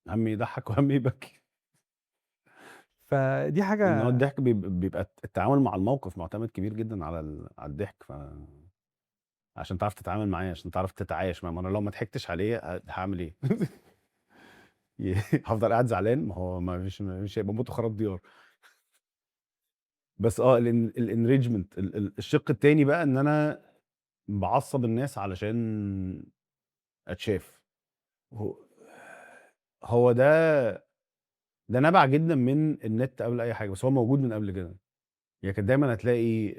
هم يضحك وهم يبكي. فدي حاجة إن هو الضحك بيبقى التعامل مع الموقف معتمد كبير جداً على الضحك، عشان تعرف تتعامل معاه، عشان تعرف تتعايش معاه. ما أنا لو ما ضحكتش عليه هعمل إيه؟ هفضل قاعد زعلان؟ ما هو ما فيش، هيبقى موت وخراب ديار. بس الانريجمنت، الشق التاني بقى إن أنا بعصب الناس علشان أتشاف. هو ده نبع جداً من النت قبل أي حاجة، بس هو موجود من قبل كده. كان دايماً هتلاقي،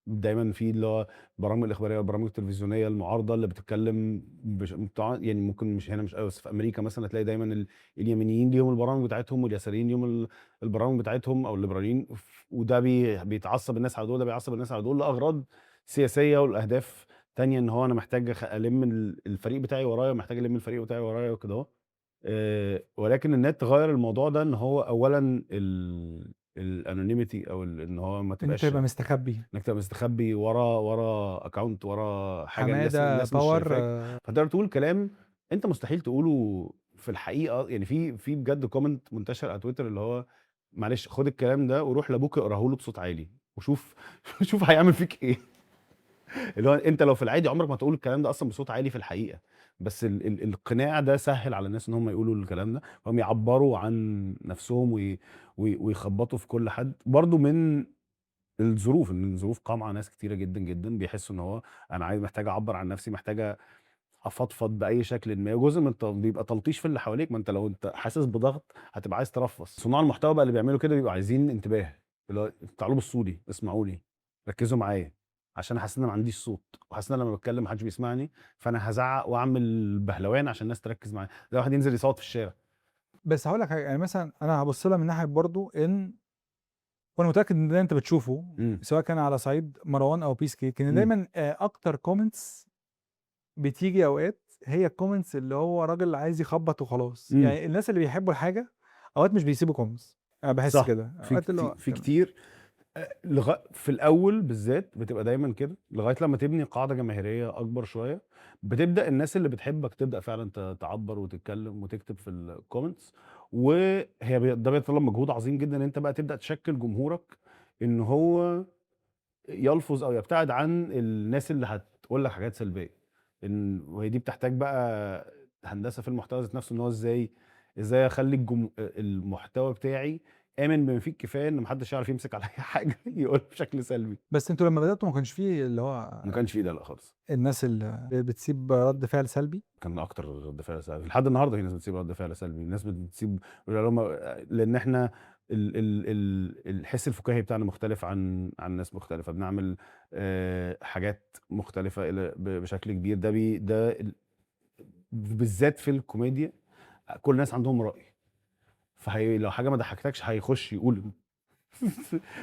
دايماً في اللي هو برامج الإخبارية والبرامج التلفزيونية المعارضة اللي بتتكلم بتاع، ممكن مش هنا مش قوي، بس في أمريكا مثلاً هتلاقي دايماً اليمينيين ليهم البرامج بتاعتهم واليساريين ليهم البرامج بتاعتهم أو الليبراليين، وده بيتعصب الناس على دول، ده بيعصب الناس على دول لأغراض سياسية والأهداف تانية، إن هو أنا محتاج ألم الفريق بتاعي ورايا، ومحتاج ألم الفريق بتاعي ورايا وكده أهو. ولكن النت غير الموضوع ده، إن هو أولاً الانونيميتي، أو إن هو ما إن أنت تبقاش تبقى مستخبي، إنك تبقى مستخبي ورا اكونت، ورا حاجة حمادة الناس مش باور، شايفاك. فتقدر تقول كلام أنت مستحيل تقوله في الحقيقة. في بجد comment منتشر على تويتر اللي هو معلش خد الكلام ده وروح لأبوك اقراه له بصوت عالي وشوف شوف هيعمل فيك إيه. اللي هو أنت لو في العادي عمرك ما تقول الكلام ده أصلاً بصوت عالي في الحقيقة، بس القناع ده سهل على الناس إن هم يقولوا الكلام ده، فهم يعبروا عن نفسهم ويخبطوا في كل حد. برضو من الظروف، إن الظروف قامعة ناس كتيرة جداً جداً بيحسوا إن هو أنا محتاج أعبر عن نفسي، محتاج أفضفض بأي شكل ما. جزء من بيبقى تلطيش في اللي حواليك، ما أنت لو أنت حاسس بضغط هتبقى عايز ترفص. صناع المحتوى بقى اللي بيعملوا كده بيبقوا عايزين انتباه، اللي هو تعالوا بصوا لي، اسمعوا لي، ركزوا معايا، عشان حاسس ان انا ما عنديش صوت، وحاسس ان انا لما بتكلم ما حدش بيسمعني، فانا هزعق واعمل بهلوان عشان الناس تركز معايا. زي واحد ينزل يصوت في الشارع. بس هقول لك حاجه، مثلا انا هبص لها من ناحيه برضو ان، وانا متاكد ان ده انت بتشوفه، سواء كان على صعيد مروان او بيس كيك، ان دايما، اكتر comments بتيجي اوقات هي ال comments اللي هو راجل عايز يخبط وخلاص. الناس اللي بيحبوا الحاجه اوقات مش بيسيبوا comments، انا بحس كده. أوقات اللي هو في تمام. كتير. في الاول بالذات بتبقى دايما كده، لغايه لما تبني قاعده جماهيريه اكبر شويه، بتبدا الناس اللي بتحبك تبدا فعلا تعبر وتتكلم وتكتب في ال comments، وهي ده بيتطلب مجهود عظيم جدا ان انت بقى تبدا تشكل جمهورك ان هو يلفظ او يبتعد عن الناس اللي هتقول لك حاجات سلبيه. وهي دي بتحتاج بقى هندسه في المحتوى ذات نفسه، ان هو ازاي اخلي المحتوى بتاعي امن بما فيه الكفايه ان محدش يعرف يمسك عليا حاجه يقولها بشكل سلبي. بس انتوا لما بداتوا ما كانش فيه اللي هو ما كانش فيه ده، لا خالص. الناس اللي بتسيب رد فعل سلبي؟ كان اكتر رد فعل سلبي لحد النهارده. في ناس بتسيب رد فعل سلبي، الناس بتسيب لان احنا الحس الفكاهي بتاعنا مختلف عن ناس مختلفه، بنعمل حاجات مختلفه بشكل كبير. ده بالذات في الكوميديا كل الناس عندهم راي، فهي لو حاجه ما ضحكتكش هيخش يقول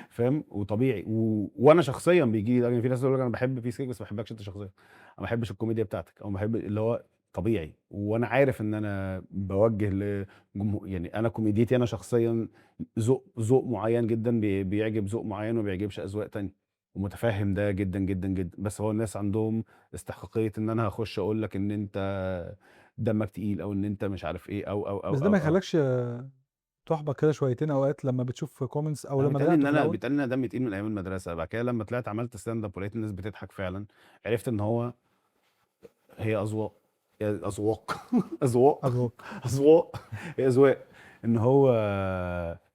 فاهم؟ وطبيعي. وانا شخصيا بيجي لي، في ناس تقول لك انا بحب بيس كيك بس ما بحبكش انت شخصيا، انا ما بحبش الكوميديا بتاعتك، او ما بحب اللي هو طبيعي. وانا عارف ان انا بوجه لجمهور، انا كوميديتي انا شخصيا ذوق معين جدا، بيعجب ذوق معين وما بيعجبش اذواق تانية، ومتفهم ده جدا جدا جدا. بس هو الناس عندهم استحقاقيه ان انا هخش اقول لك ان انت دمك تقيل او ان انت مش عارف ايه او او او بس ده ما أو، أو. يخلكش تحبط كده شويتين اوقات لما بتشوف comments او أنا لما بيتقال بدأت إن في أنا الأول؟ بيتقال إن أنا دمي تقيل من أيام المدرسة. بعد كده لما طلعت عملت stand up ولقيت الناس بتضحك فعلاً، عرفت إن هو هي أذواق. اذواق اذواق اذواق. اذواق، هي اذواق. ان هو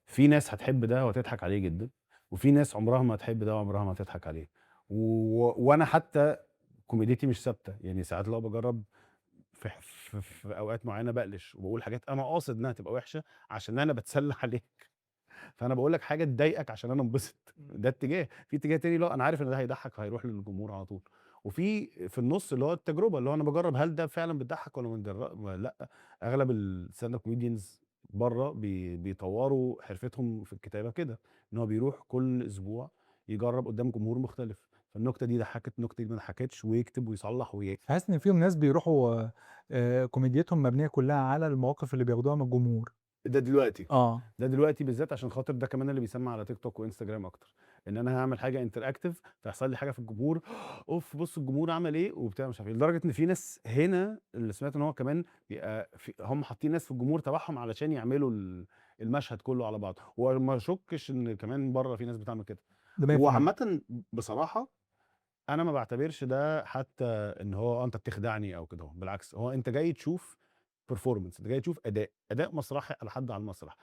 في ناس هتحب ده وهتضحك عليه جدا، وفي ناس عمرها ما هتحب ده وعمرها ما هتضحك عليه. وانا حتى كوميديتي مش ثابتة، يعني ساعات لو بجرب في اوقات معينة بقلش وبقول حاجات انا قاصد انها تبقى وحشة عشان انا بتسلى عليك، فانا بقول لك حاجة تضايقك عشان انا انبسط. ده اتجاه. في اتجاه تاني لا انا عارف ان ده هيضحك فهيروح للجمهور على طول. وفي النص اللي هو التجربة، اللي هو انا بجرب هل ده فعلا بتضحك ولا ما لا. اغلب ال stand up comedians بره بيطوروا حرفتهم في الكتابة كده، ان هو بيروح كل اسبوع يجرب قدام جمهور مختلف، فالنكته دي ضحكت، النكتة دي ما ضحكتش، ويكتب ويصلح حاسس ان فيهم ناس بيروحوا كوميديتهم مبنية كلها على المواقف اللي بياخدوها من الجمهور. ده دلوقتي ده دلوقتي بالذات عشان خاطر ده كمان اللي بيسمع على تيك توك وانستجرام اكتر، ان انا هعمل حاجة interactive فيحصل لي حاجة في الجمهور، اوف بص الجمهور عمل ايه وبتاع مش عارف ايه. لدرجة ان في ناس هنا اللي سمعت ان هو كمان بيبقى هم حاطين ناس في الجمهور تبعهم علشان يعملوا المشهد كله على بعض. وما اشكش ان كمان بره في ناس بتعمل كده. ده 100%. وعامة بصراحة انا ما بعتبرش ده حتى ان هو انت بتخدعني او كده، بالعكس هو انت جاي تشوف performance، انت جاي تشوف اداء مسرحي على حد على المسرح.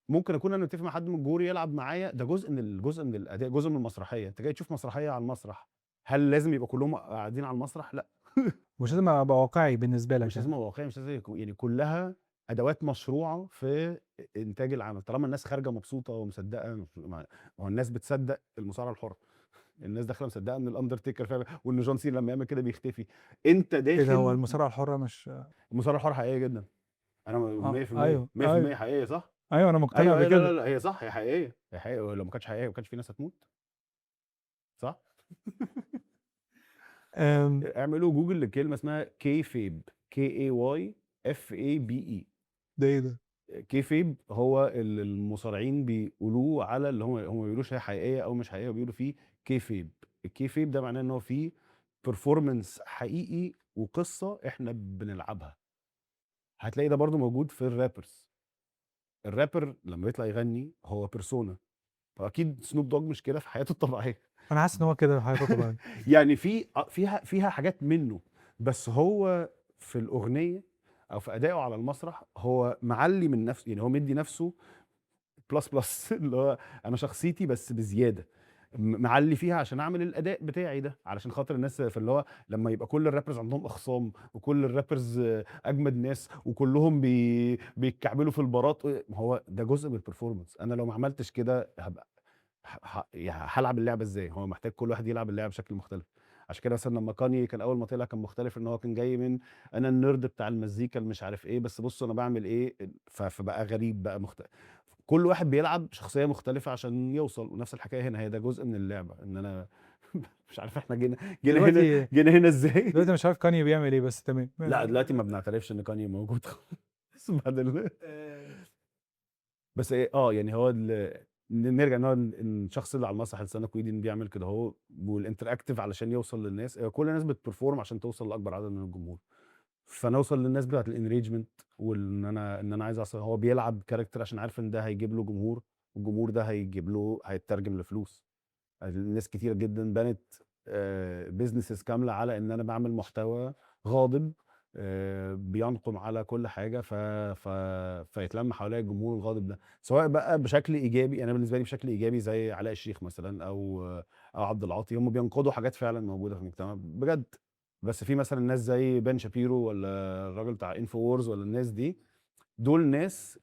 ممكن اكون انا متفق مع حد من الجمهور يلعب معايا، ده جزء من الجزء من الاداء، جزء من المسرحية. انت جاي تشوف مسرحية على المسرح، هل لازم يبقى كلهم قاعدين على المسرح؟ لا. مش لازم ابقى واقعي بالنسبة لك، مش لازم ابقى واقعي، مش لازم يكون، يعني كلها ادوات مشروعه في انتاج العمل. طالما الناس خارجه مبسوطة ومصدقه، ما هو الناس بتصدق المصارعة الحرة، الناس داخله مصدقه ان الاندرتيكر فعلا، وان جون سينا لما يعمل كده بيختفي. انت داخل ايه ده؟ هو المصارعة الحرة مش المصارعة الحرة حقيقية جدا. انا 100% أيوه، 100% أيوه. حقيقية صح؟ ايوه انا مقتنع أيوة، بكده. لا لا لا هي صح، هي حقيقية، هي حقيقية. لو ما كانتش حقيقية ما كانش في ناس هتموت صح؟ اعملوا جوجل لكلمة اسمها kayfabe، K A Y F A B E. ده ايه ده؟ kayfabe هو اللي المصارعين بيقولوه على اللي هم ما بيقولوش هي حقيقية او مش حقيقية، بيقولوا فيه kayfabe. ال kayfabe ده معناه ان هو فيه performance حقيقي وقصة احنا بنلعبها. هتلاقي ده برضو موجود في ال rappers. الرابر لما يطلع يغني هو persona، فاكيد سنوب دوج مش كده في حياته الطبيعية. انا حاسس ان هو كده في حياته الطبيعية. يعني في فيها حاجات منه، بس هو في الاغنية او في ادائه على المسرح هو معلي من نفسه، يعني هو مدي نفسه plus plus اللي هو انا شخصيتي بس بزيادة، معلي فيها عشان اعمل الاداء بتاعي ده، علشان خاطر الناس. في اللي هو لما يبقى كل ال rappers عندهم اخصام، وكل ال rappers اجمد ناس، وكلهم بيتكعبلوا في البارات، ما هو ده جزء من ال performance. انا لو ما عملتش كده هبقى هلعب اللعبة ازاي؟ هو محتاج كل واحد يلعب اللعبة بشكل مختلف. عشان كده مثلا لما كاني كان اول ما طلع كان مختلف، ان هو كان جاي من انا ال nerd بتاع المزيكا اللي مش عارف ايه، بس بصوا انا بعمل ايه، فبقى غريب، بقى مختلف. كل واحد بيلعب شخصية مختلفة عشان يوصل. ونفس الحكاية هنا، هي ده جزء من اللعبة. ان انا مش عارف احنا جينا هنا، جينا هنا ازاي دلوقتي، مش عارف كاني بيعمل ايه، بس تمام. لا دلوقتي ما بنعترفش ان كاني موجود خالص بعد بس ايه يعني هو نرجع ان هو الشخص اللي على المسرح ال stand up comedian بيعمل كده هو، وال interactive علشان يوصل للناس. كل الناس بت perform عشان توصل لاكبر عدد من الجمهور، فنوصل للناس بتاعت ال enragement، وان انا عايز اصل هو بيلعب character عشان عارف ان ده هيجيب له جمهور، والجمهور ده هيجيب له، هيترجم لفلوس. الناس كتير جدا بنت businesses كاملة على ان انا بعمل محتوى غاضب بينقم على كل حاجة، فيتلم حواليا الجمهور الغاضب ده، سواء بقى بشكل ايجابي. انا بالنسبة لي بشكل ايجابي زي علاء الشيخ مثلا او عبد العاطي، هم بينقضوا حاجات فعلا موجودة في المجتمع بجد. بس في مثلا ناس زي بن شابيرو، ولا الراجل بتاع انفو وورز، ولا الناس دي، دول ناس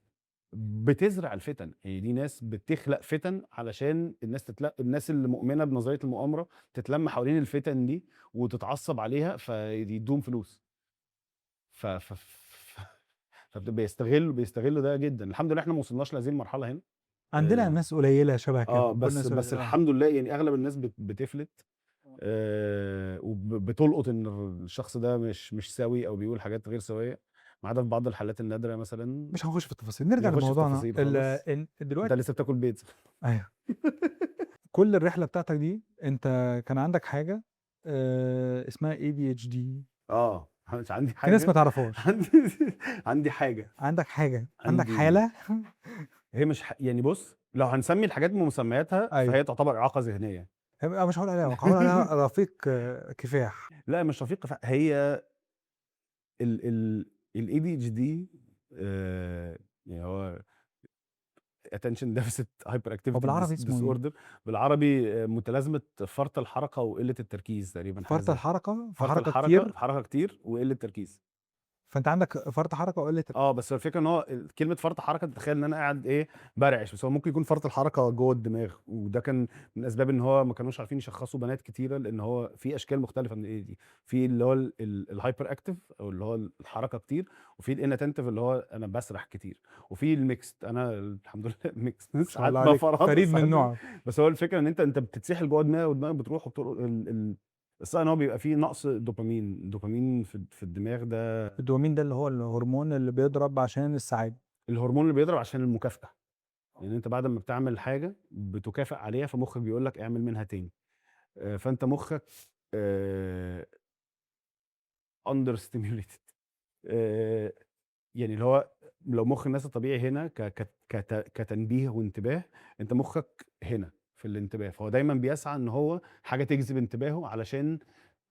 بتزرع الفتن. يعني دي ناس بتخلق فتن علشان الناس الناس اللي مؤمنة بنظرية المؤامرة تتلم حوالين الفتن دي وتتعصب عليها فيدوم فلوس. ف ف فبيستغلوا ده جدا. الحمد لله احنا ما وصلناش لهذه المرحلة هنا، عندنا ناس قليله شبه كده، بس الحمد لله يعني اغلب الناس بتفلت وبتلقط ان الشخص ده مش سوي او بيقول حاجات غير سويه، ما عدا في بعض الحالات النادرة مثلا. مش هنخش في التفاصيل، نرجع لموضوعنا دلوقتي. انت لسه بتاكل بيتزا؟ ايوه. كل الرحلة بتاعتك دي انت كان عندك حاجة اسمها ADHD. مش عندي حاجة، في ناس ما تعرفهاش. عندي حاجة، عندك حاجة، عندك حاله. هي مش يعني بص، لو هنسمي الحاجات بمسمياتها أيوة. فهي تعتبر اعاقه ذهنية. مش هقول عليها اعاقه، هقول عليها رفيق كفاح. لا مش رفيق كفاح، هي ال ال ال ADHD يعني هو attention deficit hyperactivity هو بالعربي اسمه إيه؟ disorder. بالعربي متلازمة فرط الحركة وقلة التركيز تقريبا، حاجة فرط زي الحركة، فرط فحركة الحركة، كتير. حركة كتير وقلة تركيز. فأنت عندك فرط حركة وقلة بس الفكرة إن هو كلمة فرط حركة تتخيل إن أنا قاعد إيه برعش، بس هو ممكن يكون فرط الحركة جوه الدماغ، وده كان من أسباب إن هو ما كانوش عارفين يشخصوا بنات كتيرة، لأن هو في أشكال مختلفة من ال ADHD، في اللي هو ال hyperactive أو اللي هو الحركة كتير، وفي ال inattentive اللي هو أنا بسرح كتير، وفي ال mixed. أنا الحمد لله mixed. ما شاء ساعات الله عليك، بفرهد، فريد من ساعات نوعه. بس هو الفكرة إن أنت بتتسحل جوه دماغك، ودماغك بتروح وبتروح الصح ان هو بيبقى فيه نقص دوبامين في الدماغ. ده الدوبامين ده اللي هو الهرمون اللي بيضرب عشان السعادة، الهرمون اللي بيضرب عشان المكافأة، لان انت بعد ما بتعمل حاجة بتكافئ عليها، فمخك بيقول لك اعمل منها تاني. فانت مخك under stimulated. يعني اللي هو لو مخ الناس الطبيعي هنا كتنبيه وانتباه، انت مخك هنا في الانتباه، فهو دايما بيسعى ان هو حاجة تجذب انتباهه، علشان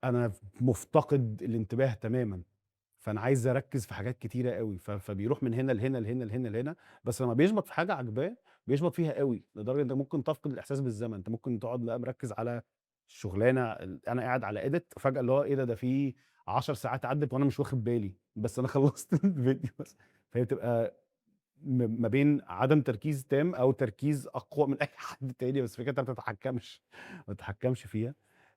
انا مفتقد الانتباه تماما، فانا عايز اركز في حاجات كتيرة قوي، فبيروح من هنا لهنا لهنا لهنا لهنا. بس لما بيشبط في حاجة عجباه بيشبط فيها قوي، لدرجة انت ممكن تفقد الاحساس بالزمن. انت ممكن تقعد لا مركز على شغلانة، انا قاعد على edit، فجاة اللي هو ايه ده، ده في 10 ساعات عدت وانا مش واخد بالي، بس انا خلصت الفيديو بس. فهي بتبقى ما بين عدم تركيز تام او تركيز اقوى من اي حد تاني، بس فكرة انت ما بتتحكمش فيها.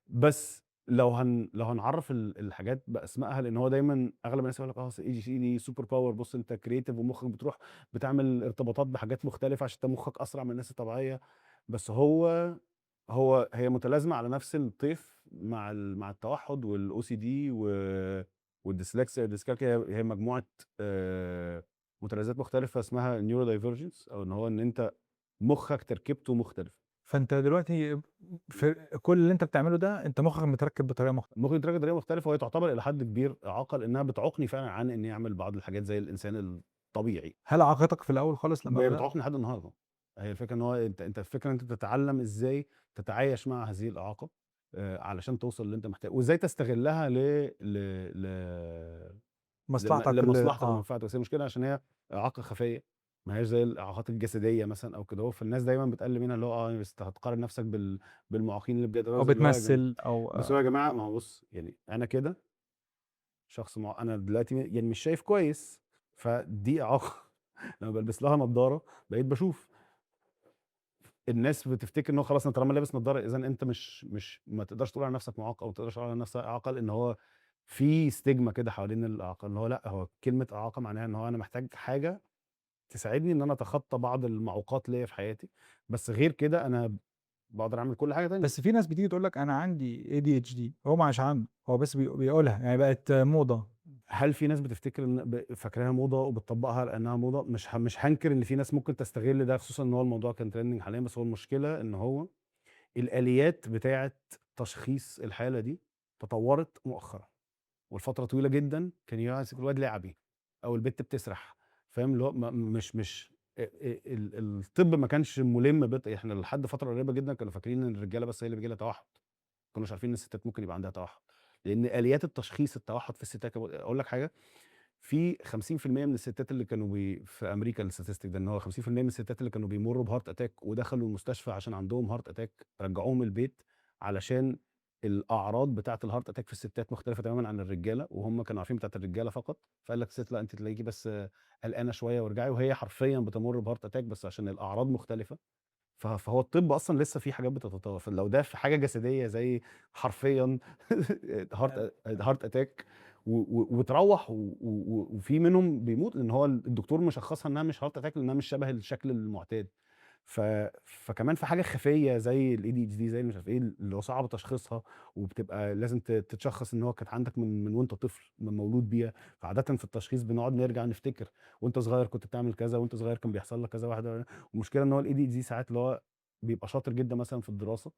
بس لو هنعرف الحاجات باسمائها، لان هو دايما اغلب الناس يقول لك اصل ADHD دي super power، بص انت creative ومخك بتروح بتعمل ارتباطات بحاجات مختلفة عشان انت مخك اسرع من الناس الطبيعية. بس هي متلازمة على نفس الطيف مع التوحد وال OCD والديسلكسيا والديسكالكيا. هي مجموعة متلازمات مختلفة اسمها neurodivergence، او ان هو ان انت مخك تركيبته مختلفة. فانت دلوقتي في كل اللي انت بتعمله ده انت مخك متركب بطريقة مختلفة. مخي متركب بطريقة مختلفة، وهي تعتبر الى حد كبير اعاقه، لانها بتعوقني فعلا عن اني اعمل بعض الحاجات زي الانسان الطبيعي. هل عاقتك في الاول خالص لما هي بدأت؟ بتعوقني لحد النهارده. هي الفكرة ان هو انت الفكرة ان انت بتتعلم ازاي تتعايش مع هذه الاعاقة، علشان توصل اللي انت محتاجه، وازاي تستغلها مصلحتك لمصلحتك ومنفعتك. بس هي المشكلة عشان هي اعاقه خفيه، ما هياش زي الاعاقات الجسدية مثلا او كده، فالناس دايما بتقلل منها، اللي هو بس هتقارن نفسك بالمعاقين اللي بجد، او اللي هو يا جماعة. بتمثل او بس هو يا جماعة، ما هو بص، انا كده شخص انا دلوقتي مش شايف كويس، فدي اعاقه. لما بلبس لها نظاره بقيت بشوف. الناس بتفتكر ان هو خلاص انا طالما لابس نظاره اذا انت مش ما تقدرش تقول على نفسك معاق، او ما تقدرش تقول على نفسك اعاقه، لان هو في ستيجما كده حوالين الاعاقة، ان هو لا، هو كلمة اعاقه معناها ان هو انا محتاج حاجة تساعدني ان انا اتخطى بعض المعوقات ليا في حياتي، بس غير كده انا بقدر اعمل كل حاجة تانية. بس في ناس بتيجي تقول لك انا عندي ADHD، هو مش عنده، هو بس بيقولها، بقت موضة. هل في ناس بتفتكر ان فاكراها موضة وبتطبقها لانها موضة؟ مش هنكر ان في ناس ممكن تستغل ده، خصوصا ان هو الموضوع كان trending حاليا. بس هو المشكلة ان هو الاليات بتاعه تشخيص الحالة دي تطورت مؤخرا، والفترة طويلة جدا كان يمسك الواد لعبي او البت بتسرح، فاهم؟ اللي هو مش، مش الطب ما كانش ملم بت-، احنا لحد فترة قريبه جدا كانوا فاكرين ان الرجالة بس هي اللي بيجي لها توحد، ما كانوش عارفين ان الستات ممكن يبقى عندها توحد، لان اليات التشخيص التوحد في الستات كانوا-، اقول لك حاجة، في خمسين في المية من الستات اللي كانوا في امريكا ال statistic ده، ان هو خمسين في المية من الستات اللي كانوا بيمروا ب heart attack ودخلوا المستشفى عشان عندهم heart attack رجعوهم البيت، علشان الاعراض بتاعه ال heart attack في الستات مختلفة تماما عن الرجالة، وهم كانوا عارفين بتاعه الرجالة فقط، فقال لك الست لا انت تلاقيكي بس قلقانة شوية وارجعي، وهي حرفيا بتمر ب heart attack بس عشان الاعراض مختلفة. فهو الطب اصلا لسه في حاجات بتتطور، فلو ده في حاجة جسدية زي حرفيا heart attack وتروح وفي منهم بيموت لان هو الدكتور مشخصها انها مش heart attack لانها مش شبه الشكل المعتاد. فكمان في حاجة خفيه زي ال ADHD، زي مش عارف ايه، اللي هو صعب تشخيصها، وبتبقى لازم تتشخص ان هو كانت عندك من وانت طفل، من مولود بيها. فعاده في التشخيص بنقعد نرجع نفتكر وانت صغير كنت بتعمل كذا، وانت صغير كان بيحصل لك كذا واحدة. والمشكلة ان هو ال ADHD ساعات اللي هو بيبقى شاطر جدا مثلا في الدراسة،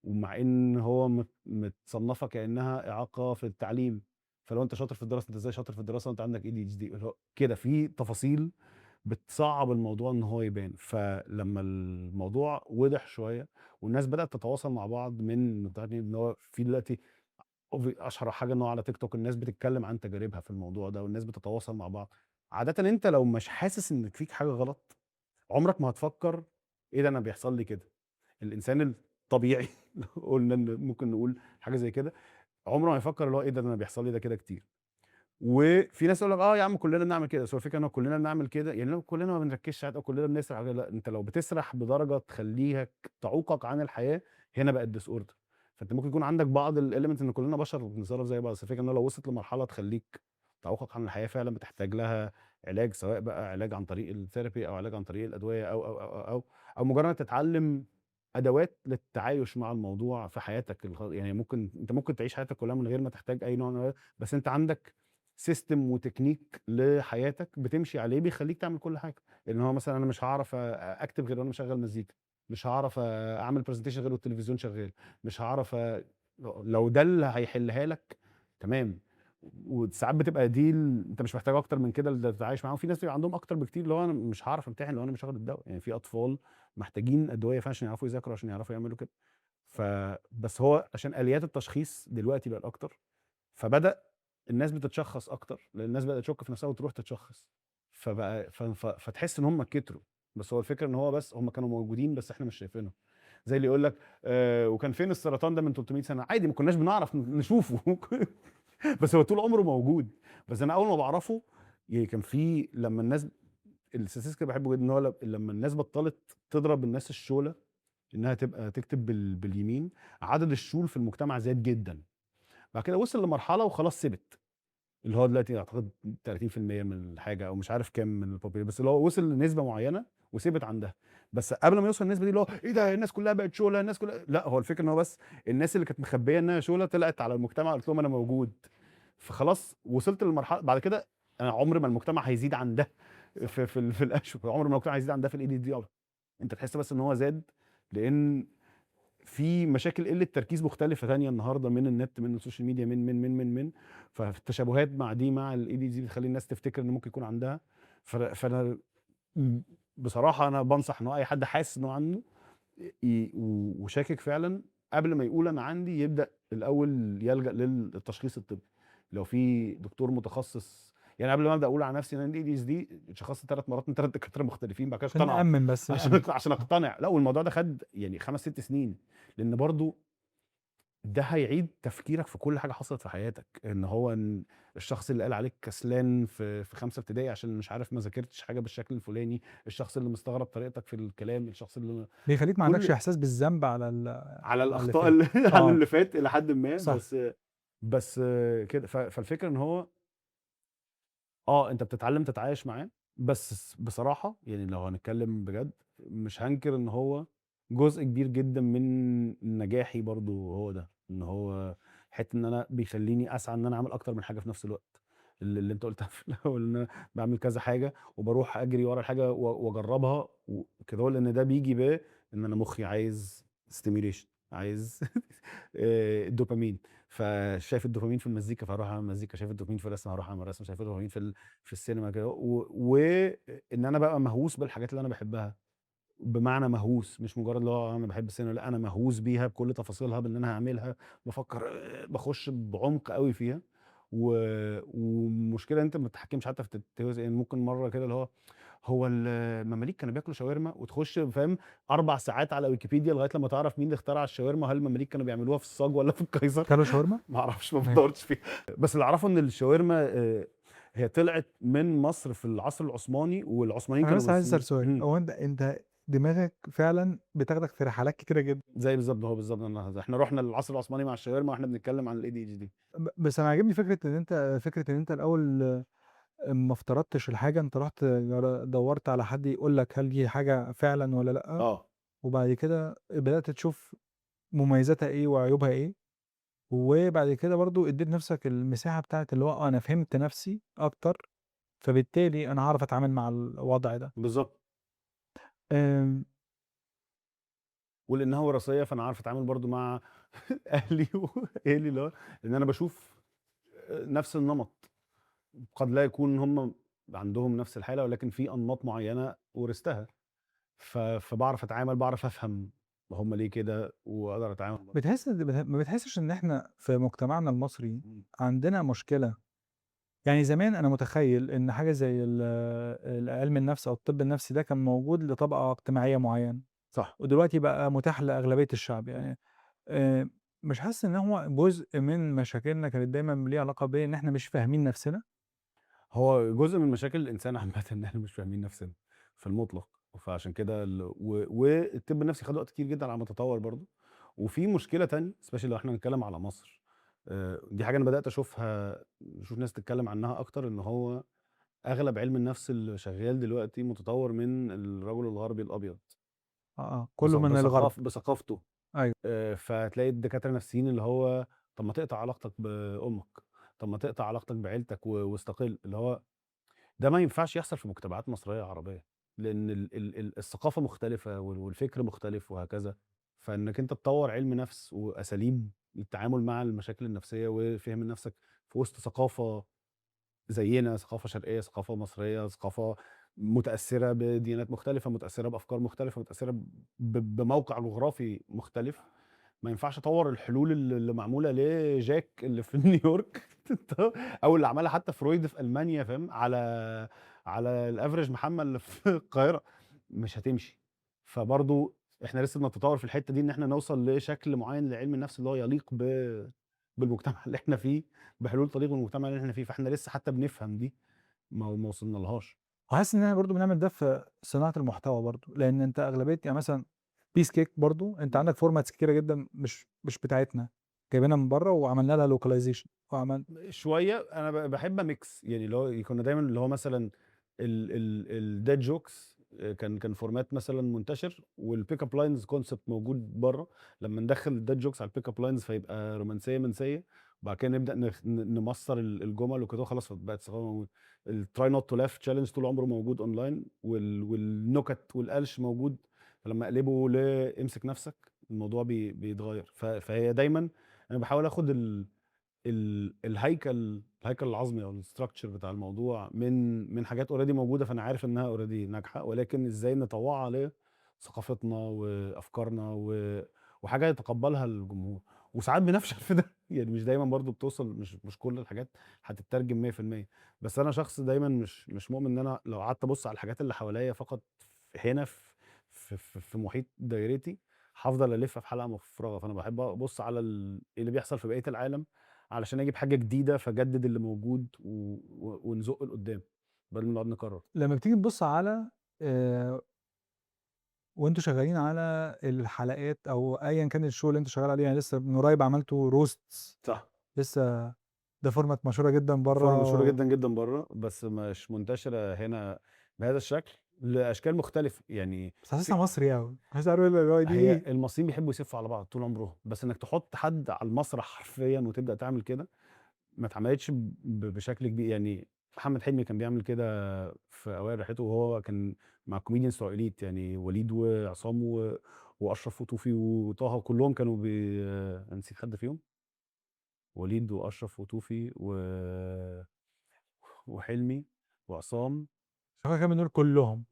ومع ان هو متصنفه كانها اعاقه في التعليم، فلو انت شاطر في الدراسة انت ازاي شاطر في الدراسة وانت عندك ADHD؟ اللي هو كده في تفاصيل بتصعب الموضوع ان هو يبان. فلما الموضوع وضح شوية والناس بدات تتواصل مع بعض من بتاع ان هو في دلوقتي اشهر حاجة ان هو على تيك توك الناس بتتكلم عن تجاربها في الموضوع ده، والناس بتتواصل مع بعض. عادة انت لو مش حاسس ان فيك حاجة غلط عمرك ما هتفكر ايه ده انا بيحصل لي كده. الانسان الطبيعي قلنا ان ممكن نقول حاجة زي كده، عمره ما يفكر اللي هو ايه ده انا بيحصل لي ده كده كتير. وفي ناس يقول لك اه يا عم كلنا بنعمل كده، بس هو الفكرة ان كلنا بنعمل كده، يعني لو كلنا ما بنركزش ساعات او كلنا بنسرح، لا انت لو بتسرح بدرجة تخليها تعوقك عن الحياة هنا بقت disorder. فانت ممكن يكون عندك بعض ال elements ان كلنا بشر وبنتصرف زي بعض، بس الفكرة ان لو وصلت لمرحلة تخليك تعوقك عن الحياة فعلا بتحتاج لها علاج، سواء بقى علاج عن طريق ال therapy او علاج عن طريق الادوية او او او او او مجرد تتعلم ادوات للتعايش مع الموضوع في حياتك. يعني ممكن انت ممكن تعيش حياتك كلها من غير ما تحتاج اي نوع من، بس انت عندك system و technique لحياتك بتمشي عليه بيخليك تعمل كل حاجة. ان هو مثلا انا مش هعرف اكتب غير وانا مشغل مزيكا، مش هعرف اعمل presentation غير والتلفزيون شغال، مش هعرف لو ده اللي هيحلها لك تمام. وساعات بتبقى دي انت مش محتاج اكتر من كده اللي تتعايش معاهم. في ناس بيبقى عندهم اكتر بكتير، اللي هو انا مش هعرف امتحن لو انا مش هاخد الدواء. يعني في اطفال محتاجين ادوية عشان يعرفوا يذاكروا، عشان يعرفوا يعملوا كده. فبس هو عشان اليات التشخيص دلوقتي بقت اكتر، فبدا الناس بتتشخص اكتر، لان الناس بدات تشك في نفسها وتروح تتشخص، فبقى فتحس ان هم كتروا. بس هو الفكرة ان هو بس هم كانوا موجودين بس احنا مش شايفينهم. زي اللي يقول لك وكان فين السرطان ده من 300 سنة، عادي ما كناش بنعرف نشوفه بس هو طول عمره موجود. بس انا اول ما بعرفه يعني كان في لما الناس ال statistics بحبه جدا، ان هو لما الناس بطلت تضرب الناس الشوله انها تبقى تكتب باليمين، عدد الشول في المجتمع زاد جدا. بعد كده وصل لمرحلة وخلاص ثبت، اللي هو دلوقتي اعتقد 30% من الحاجة او مش عارف كام من ال population، بس اللي هو وصل لنسبه معينة وثبت عندها. بس قبل ما يوصل النسبة دي اللي هو ايه ده الناس كلها بقت شوله، الناس كلها، لا هو الفكرة ان هو بس الناس اللي كانت مخبيه انها شوله طلعت على المجتمع قالت لهم انا موجود، فخلاص وصلت للمرحلة. بعد كده انا عمر ما المجتمع هيزيد عن ده في في, في الاشهر، عمر ما المجتمع هيزيد عن ده في ال ADD. انت تحس بس ان هو زاد لان في مشاكل قلة تركيز مختلفة ثانية النهارده من النت، من ال social media، من من من من من فالتشابهات مع دي مع ال ADD بتخلي الناس تفتكر ان ممكن يكون عندها. فانا بصراحة انا بنصح ان اي حد حاسس انه عنده وشاكك فعلا قبل ما يقول انا عندي، يبدا الاول يلجا للتشخيص الطبي لو في دكتور متخصص. يعني قبل ما ابدا اقول على نفسي ان انا ADHD اتشخصت 3 مرات من 3 دكاترة مختلفين، بعد كده عشان اقتنعت نأمن بس عشان اقتنع. لا والموضوع ده خد يعني 5 6 سنين، لان برضو ده هيعيد تفكيرك في كل حاجة حصلت في حياتك. ان هو إن الشخص اللي قال عليك كسلان في 5 ابتدائي عشان مش عارف ما ذاكرتش حاجة بالشكل الفلاني، الشخص اللي مستغرب طريقتك في الكلام، الشخص اللي بيخليك ما عندكش احساس بالذنب على على الاخطاء اللي على اللي فات الى حد ما. صح. بس كده. فالفكرة ان هو انت بتتعلم تتعايش معاه. بس بصراحة يعني لو هنتكلم بجد مش هنكر ان هو جزء كبير جدا من نجاحي برضو هو ده، ان هو حتة ان انا بيخليني اسعى ان انا اعمل اكتر من حاجة في نفس الوقت. اللي انت قلتها في الاول ان انا بعمل كذا حاجة وبروح اجري ورا الحاجة واجربها وكده، لان ده بيجي ب ان انا مخي عايز stimulation، عايز الدوبامين. فشايف الدوبامين في المزيكا فهروح اعمل مزيكا، شايف الدوبامين في الرسم هروح اعمل رسم، شايف الدوبامين في السينما كده. وان انا بقى مهووس بالحاجات اللي انا بحبها، بمعنى مهووس مش مجرد اللي هو انا بحب السينما، لا انا مهووس بيها بكل تفاصيلها، بان انا هعملها، بفكر، بخش بعمق قوي فيها. ومشكلة انت ما بتتحكمش حتى في التهويز. يعني ممكن مرة كده اللي هو المماليك كانوا بياكلوا شاورما، وتخش فاهم 4 ساعات على ويكيبيديا لغاية لما تعرف مين اللي اخترع الشاورما، وهل المماليك كانوا بيعملوها في الصاج ولا في القيصر. كانوا شاورما؟ ما اعرفش، ما بدورتش فيها. بس اللي اعرفه ان الشاورما هي طلعت من مصر في العصر العثماني، والعثمانيين انا كانوا بس عايز اسال سؤال، هو انت دماغك فعلا بتاخدك في رحلات كتيرة جدا زي بالظبط هو بالظبط احنا رحنا للعصر العثماني مع الشاورما واحنا بنتكلم عن ال ADHD. بس انا عاجبني فكرة ان انت الاول ما افترضتش الحاجة، انت رحت دورت على حد يقول لك هل دي حاجة فعلا ولا لا، وبعد كده بدات تشوف مميزاتها ايه وعيوبها ايه، وبعد كده برضو اديت نفسك المساحة بتاعت اللي هو انا فهمت نفسي اكتر، فبالتالي انا هعرف اتعامل مع الوضع ده. بالظبط. ولانها وراثية فانا عارف اتعامل برضو مع اهلي واهلي، اللي هو ان انا بشوف نفس النمط، قد لا يكون هم عندهم نفس الحالة ولكن في انماط معينة ورثتها، فبعرف اتعامل، بعرف افهم هم ليه كده وأقدر أتعامل. بتحس ما بتحسش إن إحنا في مجتمعنا المصري عندنا مشكلة؟ يعني زمان أنا متخيل إن حاجة زي علم النفس أو الطب النفسي ده كان موجود لطبقة اجتماعية معينة. صح. ودلوقتي بقى متاح لأغلبية الشعب يعني. مش حاسس إن هو جزء من مشاكلنا كانت دايماً ليها علاقة بإن إحنا مش فاهمين نفسنا؟ هو جزء من مشاكل الإنسان عامةً إن إحنا مش فاهمين نفسنا في المطلق، فعشان كده والطب النفسي خد وقت كتير جداً على ما تطور برضه. وفي مشكلة تانية especially لو إحنا بنتكلم على مصر، دي حاجة أنا بدأت أشوف ناس تتكلم عنها أكتر، إن هو أغلب علم النفس اللي شغال دلوقتي متطور من الرجل الغربي الأبيض. كله من الغرب. بثقافته. فتلاقي الدكاترة النفسيين اللي هو طب ما تقطع علاقتك بأمك، طب ما تقطع علاقتك بعيلتك واستقل، اللي هو ده ما ينفعش يحصل في مجتمعات مصرية عربية، لأن الثقافة مختلفة والفكر مختلف وهكذا. فإنك أنت تطور علم نفس وأساليب التعامل مع المشاكل النفسية وفهم نفسك في وسط ثقافة زينا، ثقافة شرقية، ثقافة مصرية، ثقافة متأثرة بديانات مختلفة، متأثرة بأفكار مختلفة، متأثرة بموقع جغرافي مختلف، ما ينفعش أطور الحلول اللي معمولة لجاك اللي في نيويورك أو اللي عملها حتى فرويد في ألمانيا، فاهم، على الأفريج محمد اللي في القاهرة، مش هتمشي. فبرضو إحنا لسه بنتطور في الحتة دي، إن إحنا نوصل لشكل معين لعلم النفس اللي هو يليق بالمجتمع اللي إحنا فيه، بحلول تليق بالمجتمع اللي إحنا فيه. فإحنا لسه حتى بنفهم دي، ما وصلنا لهاش. وحاسس إن إحنا برضو بنعمل ده في صناعة المحتوى برضو، لأن أنت أغلبية يعني مثلاً بيس كيك برضو أنت عندك formats كتيرة جداً مش بتاعتنا، جايبينها من بره وعملنا لها localization. وعمل شوية. أنا بحب mix، يعني اللي هو كنا دايماً اللي هو مثلاً ال dad jokes، كان format مثلاً منتشر، وال pick up lines concept موجود بره. لما ندخل ال dad jokes على ال pick up lines فيبقى رومانسية منسية، وبعد كده نبدأ نمصر الجمل وكده، خلاص بقت ثقافة موجودة. ال try not to laugh challenge طول عمره موجود اونلاين، والنكت والقلش موجود، فلما اقلبه لامسك نفسك الموضوع بيتغير. فهي دايما انا بحاول اخد الهيكل العظمي او ال structure بتاع الموضوع من حاجات already موجوده، فانا عارف انها already ناجحه، ولكن ازاي نطوعها لثقافتنا وافكارنا وحاجه يتقبلها الجمهور. وساعات بنفشل في ده، يعني مش دايما برضو بتوصل، مش كل الحاجات هتترجم مية في المية. بس انا شخص دايما مش مؤمن ان انا لو قعدت ابص على الحاجات اللي حواليا فقط هنا في محيط دايرتي هفضل الف في حلقه مفرغه. فانا بحب ابص على اللي بيحصل في بقيه العالم علشان اجيب حاجه جديده، فجدد اللي موجود ونزقه لقدام بدل ما نقعد نكرر. لما بتيجي تبص على وانتوا شغالين على الحلقات او ايا كان الشغل اللي انتوا شغال عليه، يعني لسه من قريب عملتوا roast. لسه ده format مشهوره جدا بره. format مشهوره جدا جدا بره، بس مش منتشره هنا بهذا الشكل لاشكال مختلفه. يعني بس حاسسها مصري قوي، حاسس عارف اللي هو دي هي المصريين بيحبوا يسفوا على بعض طول عمرهم، بس انك تحط حد على المسرح حرفيا وتبدا تعمل كده ما اتعملتش بشكل كبير. يعني محمد حلمي كان بيعمل كده في اوائل رحلته، وهو كان مع كوميديانز بتوع اليت، يعني وليد وعصام واشرف وطوفي وطه كلهم كانوا انا نسيت حد فيهم، وليد واشرف وطوفي وحلمي وعصام، احنا كمان بنقول كلهم.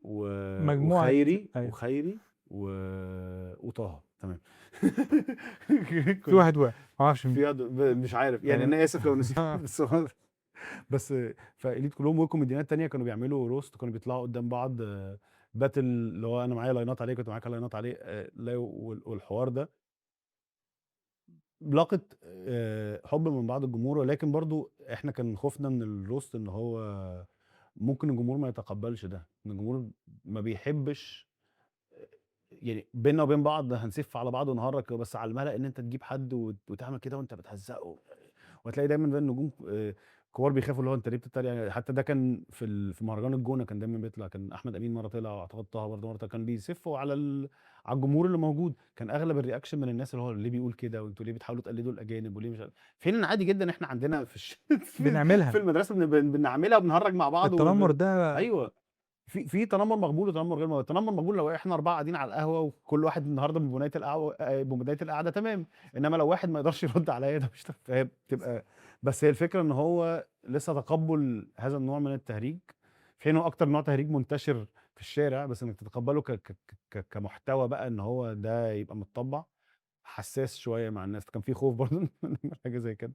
مجموعة أيوة. وخيري وطه. تمام. في واحد وقع، ما اعرفش مين. في واحد مش عارف، يعني انا اسف لو نسيت، بس هو بس فاليت كلهم وكوميديانات تانية كانوا بيعملوا roast، كانوا بيطلعوا قدام بعض battle، اللي هو انا معايا لاينات عليه، كنت معاك لاينات عليه، لا، والحوار ده لاقت حب من بعض الجمهور. ولكن برضو احنا كان خوفنا من ال roast ان هو ممكن الجمهور ما يتقبلش ده، ان الجمهور ما بيحبش، يعني بيننا وبين بعض هنسف على بعض ونهرج، بس على الملأ ان انت تجيب حد وتعمل كده وانت بتهزقه، وهتلاقي دايما بقى النجوم كبار بيخافوا، اللي هو انت ليه بتتريق. يعني حتى ده كان في مهرجان الجونه كان دايما بيطلع، كان احمد امين مره طلع، واعتقد طه برضه مره طلع، كان بيسفوا على الجمهور اللي موجود. كان اغلب ال reaction من الناس اللي هو ليه بيقول كده، وانتوا ليه بتحاولوا تقلدوا الاجانب، وليه مش عارف. في حين ان عادي جدا احنا عندنا في بنعملها. في المدرسه بنعملها وبنهرج مع بعض التنمر ده ايوه، في تنمر مقبول وتنمر غير مقبول. التنمر مقبول لو احنا 4 قاعدين على القهوه وكل واحد النهارده ببنايه القعده تمام، انما لو واحد ما يقدرش يرد عليا ده مش تمام. فهي بتبقى، بس هي الفكره ان هو لسه تقبل هذا النوع من التهريج، في حين هو اكتر نوع تهريج منتشر في الشارع، بس إنك تتقبله ك ك ك كمحتوى بقى إن هو ده يبقى متطبّع، حساس شوية مع الناس، فكان في خوف برضه من حاجة زي كده.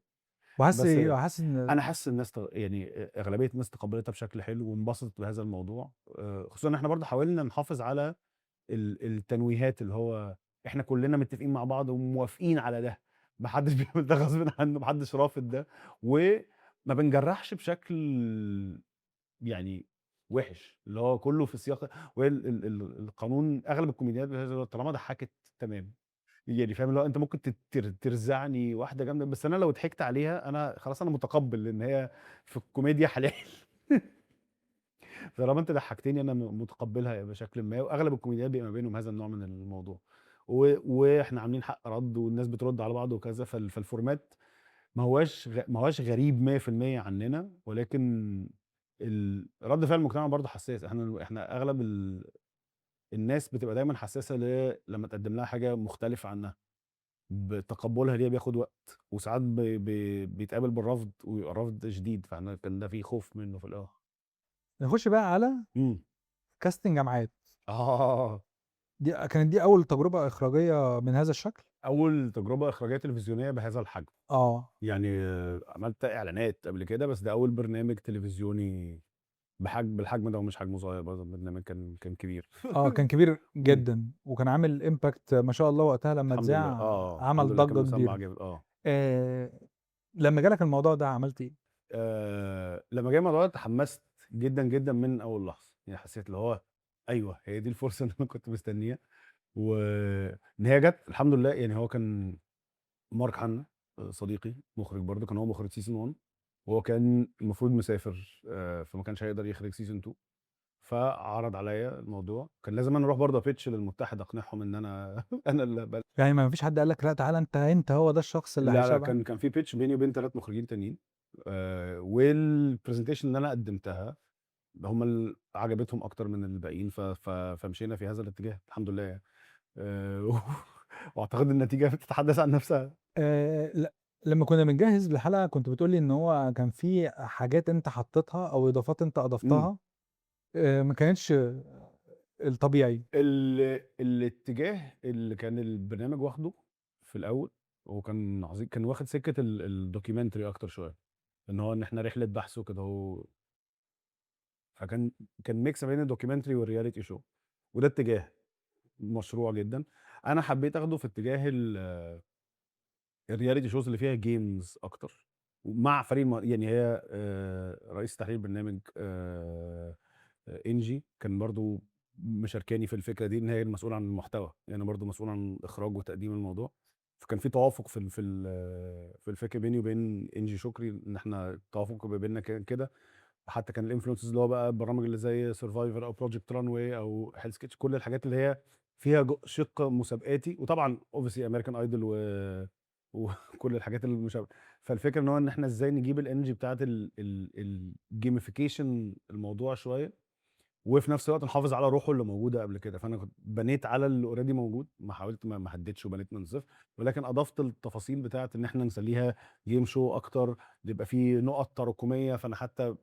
وحاسس بس إيه، وحاسس إن أنا حاسس الناس يعني أغلبية الناس تقبلتها بشكل حلو وانبسطت بهذا الموضوع، خصوصًا إن إحنا برضه حاولنا نحافظ على التنويهات، اللي هو إحنا كلنا متفقين مع بعض وموافقين على ده، ما حدش بيعمل ده غصبٍ عنه، ما حدش رافض ده، وما بنجرحش بشكل يعني وِحِش، اللي هو كله في سياق وال ال ال القانون. أغلب الكوميديانات طالما ضحكت تمام، يعني فاهم، اللي هو أنت ممكن ترزعني واحدة جامدة، بس أنا لو ضحكت عليها أنا خلاص أنا متقبل إن هي في الكوميديا حلال. طالما أنت ضحكتني أنا متقبلها بشكل ما، وأغلب الكوميديانات بيبقى ما بينهم هذا النوع من الموضوع، وإحنا عاملين حق رد والناس بترد على بعض وكذا، فال format ما هواش غريب 100% عننا، ولكن رد فعل المجتمع برضه حساس. إحنا أغلب الناس بتبقى دايماً حساسة لما تقدم لها حاجة مختلفة عنها، بتقبلها ليها بياخد وقت، وساعات بيتقابل بالرفض ويبقى رفض شديد، فاحنا كان ده في خوف منه في الأول. نخش بقى على casting جامعات. دي كانت أول تجربة إخراجية من هذا الشكل؟ أول تجربة إخراجية تلفزيونية بهذا الحجم. عملت إعلانات قبل كده، بس ده أول برنامج تلفزيوني بالحجم ده، ومش حجمه صغير برضه، البرنامج كان كبير. كان كبير جداً، وكان عامل امباكت ما شاء الله وقتها لما الحمد لله. اتذاع، عمل الحمد لله كان ضجة مسمع كبيرة. جامد. لما جالك الموضوع ده عملت إيه؟ لما جه الموضوع ده اتحمست جداً جداً من أول لحظة، حسيت اللي هو أيوه هي دي الفرصة اللي أنا كنت مستنيها، وإن هي جت الحمد لله. هو كان مارك حنا صديقي مخرج برضه، كان هو مخرج season 1، وهو كان المفروض مسافر، فما كانش هيقدر يخرج season 2، فعرض عليا الموضوع. كان لازم انا اروح برضه ا pitch للمتحد اقنعهم ان انا اللي ما فيش حد قال لك لا تعالى انت هو ده الشخص اللي لا، لا، هيشبع؟ كان في pitch بيني وبين 3 مخرجين تانيين، وال presentation اللي انا قدمتها هم اللي عجبتهم اكتر من الباقيين، فمشينا في هذا الاتجاه الحمد لله يعني. واعتقد النتيجه بتتحدث عن نفسها. لا، لما كنا بنجهز الحلقه كنت بتقول لي ان هو كان في حاجات انت حطيتها او اضافات انت اضفتها، ما كانتش الطبيعي. الاتجاه اللي كان البرنامج واخده في الاول هو كان عظيم، كان واخد سكه ال documentary اكتر شويه، ان هو ان احنا رحله بحث وكده، هو فكان mix ما بين ال documentary وال reality show، وده اتجاه مشروع جدا. انا حبيت اخده في اتجاه ال reality shows اللي فيها games اكتر، مع فريق يعني هي، رئيس تحرير برنامج، انجي كان برضو مشاركاني في الفكره دي، ان هي المسؤوله عن المحتوى، يعني انا برضو مسؤول عن اخراج وتقديم الموضوع، فكان في توافق في الفكره بيني وبين انجي شكري، ان احنا التوافق ما بيننا كان كده. حتى كان ال influences اللي هو بقى البرامج اللي زي سرفايفر او بروجكت ران واي او هيلز كيتش، كل الحاجات اللي هي فيها شق مسابقاتي، وطبعا obviously امريكان ايدول وكل الحاجات اللي مشابهه. فالفكره ان هو ان احنا ازاي نجيب ال energy بتاعت ال gamification الموضوع شويه، وفي نفس الوقت نحافظ على روحه اللي موجوده قبل كده. فانا كنت بنيت على اللي already موجود، ما حاولت ما هديتش وبنيت من الصفر، ولكن اضفت التفاصيل بتاعت ان احنا نخليها game show اكتر، يبقى فيه نقط تراكميه، فانا حتى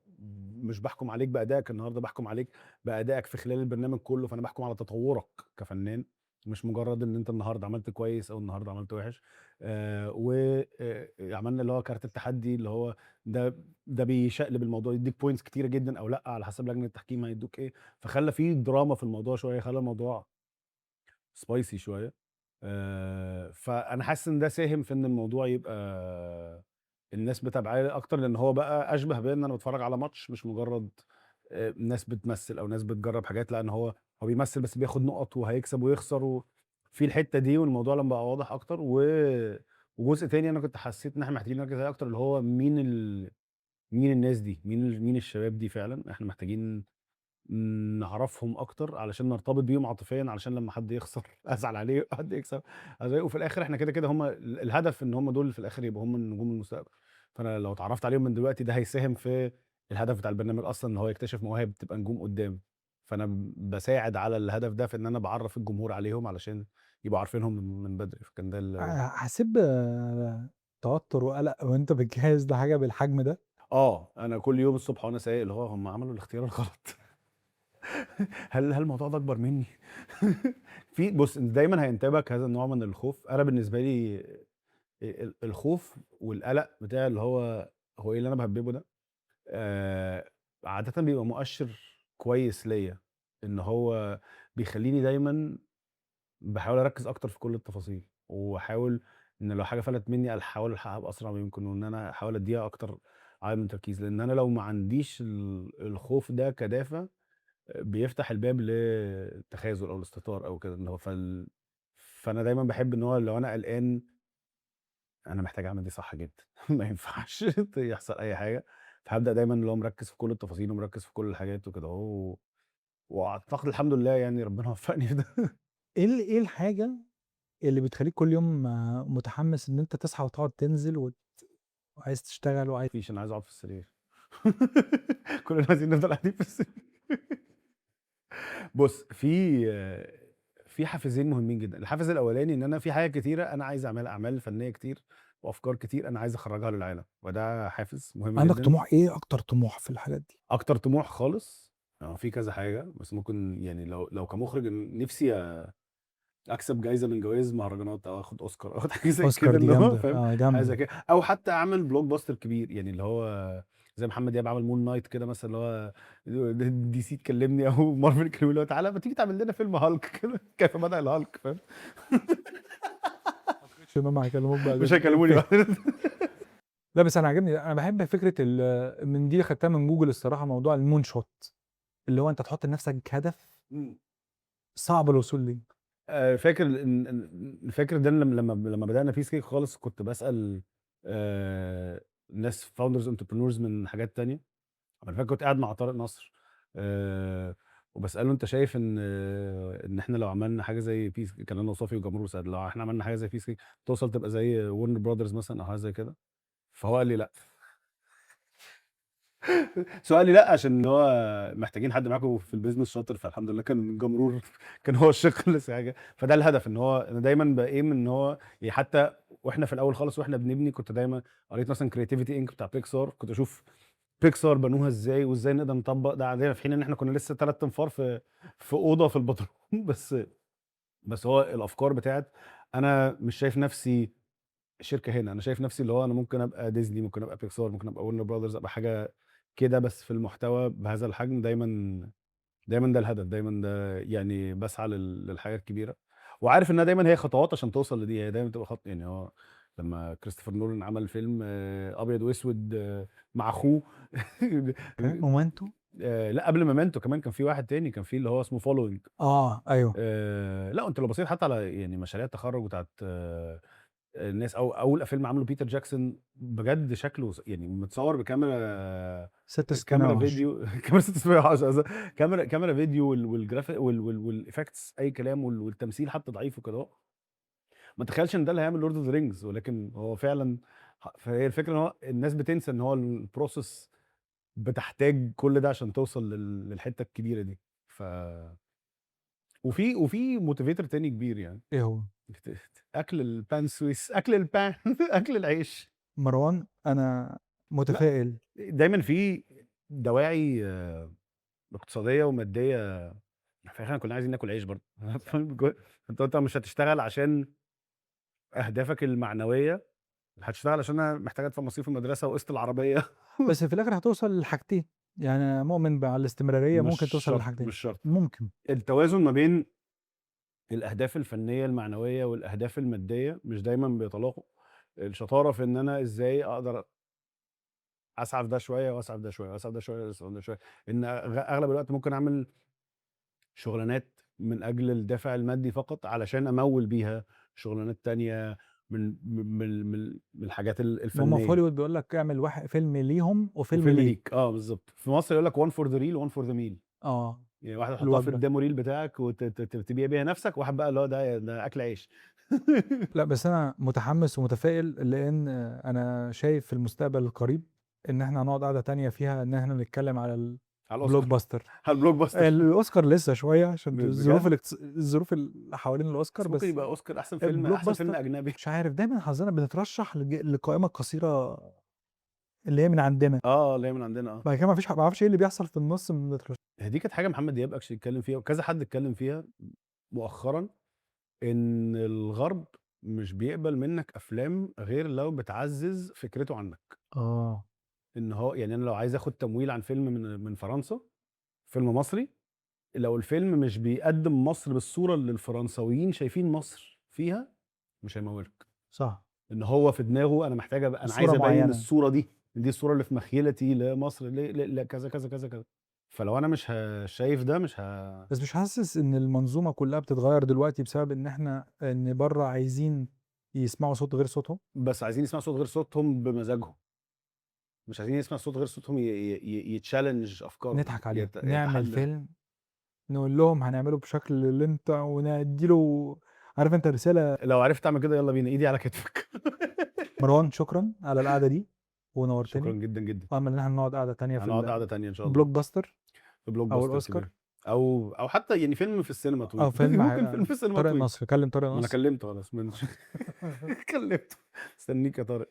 مش بحكم عليك بادائك النهارده، بحكم عليك بادائك في خلال البرنامج كله، فانا بحكم على تطورك كفنان، مش مجرد ان انت النهارده عملت كويس او النهارده عملت وحش. عملنا اللي هو كارت التحدي، اللي هو ده بيشقلب الموضوع، يديك points كتيره جدا او لا على حسب لجنه التحكيم هيدوك ايه، فخلى فيه دراما في الموضوع شويه، خلى الموضوع spicy شويه. فانا حاسس ان ده ساهم في ان الموضوع يبقى الناس متابعاه اكتر، لان هو بقى اشبه بان انا بتفرج على ماتش، مش مجرد، ناس بتمثل او ناس بتجرب حاجات، لا ان هو بيمثل بس بياخد نقط وهيكسب ويخسر في الحته دي، والموضوع لما بقى واضح اكتر. وجزء تاني انا كنت حسيت ان احنا محتاجين نركز عليه اكتر، اللي هو مين الناس دي، مين الشباب دي فعلا، احنا محتاجين نعرفهم اكتر علشان نرتبط بيهم عاطفيا، علشان لما حد يخسر ازعل عليه وحد يكسب ازعل عليه، وفي الاخر احنا كده كده هم الهدف ان هم دول في الاخر يبقوا هم النجوم المستقبل. فانا لو اتعرفت عليهم من دلوقتي ده هيساهم في الهدف بتاع البرنامج اصلا، ان هو يكتشف مواهب تبقى نجوم قدام. فانا بساعد على الهدف ده في ان انا بعرف الجمهور عليهم علشان يبقوا عارفينهم من بدري. فكان ده حسيت بتوتر وقلق وانت بتجهز لحاجه بالحجم ده؟ انا كل يوم الصبح وانا سايق اللي هو هم عملوا الاختيار الغلط. هل الموضوع ده اكبر مني؟ في، بص، دايما هينتابك هذا النوع من الخوف. انا بالنسبة لي الخوف والقلق بتاع اللي هو هو ايه اللي انا بهببه ده، عادة بيبقى مؤشر كويس ليا، ان هو بيخليني دايما بحاول اركز اكتر في كل التفاصيل، واحاول ان لو حاجة فلت مني احاول الحقها باسرع ما يمكن، وان انا احاول اديها اكتر عدد من التركيز، لان انا لو ما عنديش الخوف ده كدافع بيفتح الباب للتخاذل او الاستهتار او كده، ان هو فانا دايما بحب ان هو لو انا قلقان انا محتاج اعمل دي صح جدا، ما ينفعش يحصل اي حاجة، فهبدا دايما اللي هو مركز في كل التفاصيل ومركز في كل الحاجات وكده اهو، واعتقد الحمد لله يعني ربنا وفقني في ده. ايه الحاجة اللي بتخليك كل يوم متحمس ان انت تصحى وتقعد تنزل وعايز تشتغل وعايز؟ مفيش، انا عايز اقعد في السرير. كلنا عايزين نفضل قاعدين في السرير. بص، في حافزين مهمين جدا. الحافز الاولاني ان انا في حاجة كتيرة انا عايز اعملها، اعمال فنية كتير وافكار كتير انا عايز اخرجها للعالم، وده حافز مهم عندك جدا. طموح ايه؟ اكتر طموح في الحاجات دي؟ اكتر طموح خالص في كذا حاجة، بس ممكن يعني لو كمخرج نفسي اكسب جايزة من جوائز مهرجانات او اخد اوسكار او اخد حاجة زي أوسكار كده، دي اللي هو جامدة. فاهم؟ جامدة. حاجة زي كده، او حتى اعمل blockbuster كبير، يعني اللي هو زي محمد دياب عمل Moon Knight كده مثلا، اللي هو DC تكلمني او مارفل تكلمني اللي هو تعالى ما تيجي تعمل لنا فيلم هالك كده، كيف بدا الهالك، فاهم؟ مش هم هيكلموك بعد مش هيكلموني بعد. لا بس انا عاجبني، انا بحب فكرة من دي خدتها من جوجل الصراحة، موضوع ال moonshot، اللي هو انت تحط لنفسك هدف صعب الوصول ليه. فاكر فاكر ده لما بدأنا Peace Cake خالص، كنت بسأل ناس founders entrepreneurs من حاجات تانية. انا فاكر كنت قاعد مع طارق نصر، وبسأله انت شايف ان احنا لو عملنا حاجة زي Peace، كان انا وصافي وجمهور وسعد، لو احنا عملنا حاجة زي Peace Cake توصل تبقى زي Warner Brothers مثلا او حاجة زي كده؟ فهو قال لي لا. سؤال قال لي لا عشان هو محتاجين حد معاكم في ال business شاطر، فالحمد لله كان جمرور كان هو الشق اللي حاجة. فده الهدف، ان هو انا دايما ب aim ان هو يعني حتى واحنا في الاول خالص واحنا بنبني، كنت دايما قريت مثلا Creativity Inc بتاع بيكسار، كنت اشوف بيكسار بنوها ازاي وازاي نقدر نطبق ده عندنا، في حين ان احنا كنا لسه 3 انفار في اوضة في البدروم. بس هو الافكار بتاعت انا مش شايف نفسي شركة هنا، انا شايف نفسي اللي هو انا ممكن ابقى ديزني، ممكن ابقى بيكسار، ممكن ابقى Warner Brothers، ابقى حاجة كده بس في المحتوى بهذا الحجم. دايما دايما ده الهدف، دايما ده يعني بسعى للحاجة الكبيرة، وعارف انها دايما هي خطوات عشان توصل لدي، هي دايما بتبقى خط. يعني هو لما كريستوفر نولان عمل فيلم ابيض واسود مع اخوه كان Memento؟ لا قبل Memento كمان كان في واحد تاني، كان في اللي هو اسمه Following. ايوه. لا انت لو بصيت حتى على مشاريع التخرج بتاعت الناس، او اول فيلم عمله بيتر جاكسون بجد شكله متصور بكاميرا ستة ستمية كاميرا وعشرة. فيديو، كاميرا 610، قصدي كاميرا فيديو والجرافيك وال effects اي كلام، والتمثيل حتى ضعيف وكده. ما تخيلش ان ده اللي هيعمل Lord of the Rings، ولكن هو فعلا فهي الفكرة ان هو الناس بتنسى ان هو ال process بتحتاج كل ده عشان توصل للحتة الكبيرة دي. وفي motivator تاني كبير يعني. ايه هو؟ اكل ال pain suisse، اكل ال pain، اكل العيش. مروان انا متفائل. لا، دايما في دواعي اقتصادية وماديه، في الاخر كنا عايزين ناكل عيش برضه. فاهم؟ انت مش هتشتغل عشان اهدافك المعنوية، هتشتغل عشان انا محتاج ادفع مصاريف المدرسة وقسط العربية. بس في الاخر هتوصل لحاجتين، يعني انا مؤمن على الاستمرارية، مش ممكن توصل شرط، لحاجتين. مش شرط. ممكن. التوازن ما بين الاهداف الفنية المعنوية والاهداف المادية مش دايما بيتلاقوا. الشطارة في ان انا ازاي اقدر اسعى في ده شوية واسعى في ده شوية واسعى في ده شوية واسعى في ده شوية. ان اغلب الوقت ممكن اعمل شغلانات من اجل الدافع المادي فقط علشان امول بيها شغلانات تانية من الحاجات ما هم في الفنية. هوليوود بيقول لك اعمل واحد فيلم ليهم وفيلم وفيلم ليك. ليك. بالظبط. في مصر يقول لك 1 for the reel 1 for the meal. يعني واحدة تحطها في الوجبة. ال demo reel بتاعك وتبيع بيها نفسك، واحد بقى اللي هو ده اكل عيش. لا بس انا متحمس ومتفائل، لان انا شايف في المستقبل القريب ان احنا هنقعد قعدة تانية فيها ان احنا نتكلم على على الأوسكار. ال blockbuster. على ال blockbuster. الاوسكار لسه شوية عشان بجد؟ الظروف اللي حوالين الاوسكار، بس ممكن بس يبقى اوسكار احسن فيلم، احسن ال block فيلم buster اجنبي. مش عارف، دايما حظنا بنترشح للقائمه القصيرة اللي هي من عندنا. اللي هي من عندنا. بعد كده ما اعرفش ايه اللي بيحصل في النص، بنترشح. هي دي كانت حاجة محمد دياب actually اتكلم فيها وكذا حد اتكلم فيها مؤخرا، ان الغرب مش بيقبل منك افلام غير لو بتعزز فكرته عنك. ان هو يعني انا لو عايز اخد تمويل عن فيلم من فرنسا، فيلم مصري، لو الفيلم مش بيقدم مصر بالصورة اللي الفرنساويين شايفين مصر فيها مش هيمولك. ان هو في دماغه انا محتاج انا صورة عايز ابين معينة. الصورة دي، دي الصورة اللي في مخيلتي لمصر، كذا كذا كذا كذا. فلو انا مش شايف ده مش بس مش حاسس ان المنظومة كلها بتتغير دلوقتي بسبب ان احنا ان بره عايزين يسمعوا صوت غير صوتهم؟ بس عايزين يسمعوا صوت غير صوتهم بمزاجهم، مش عايزين يسمع صوت غير صوتهم ي challenge افكارهم. نضحك عليهم. نعمل يتحدى. فيلم نقول لهم هنعمله بشكل اللي انت ونديله، عارف انت رسالة. لو عرفت تعمل كده يلا بينا، ايدي على كتفك. مروان شكرا على القعدة دي ونورتني. شكرا جدا جدا. وامل ان احنا نقعد قعدة تانية في هنقعد قعدة تانية ان شاء الله. blockbuster في block او buster الاوسكار. كبير. او حتى يعني فيلم في السينما طويل. او فيلم ممكن هيبقى فيلم في السينما طارق طويل. نصر. كلم طارق ما انا نصر. كلمته خلاص كلمته. استنيك يا طارق.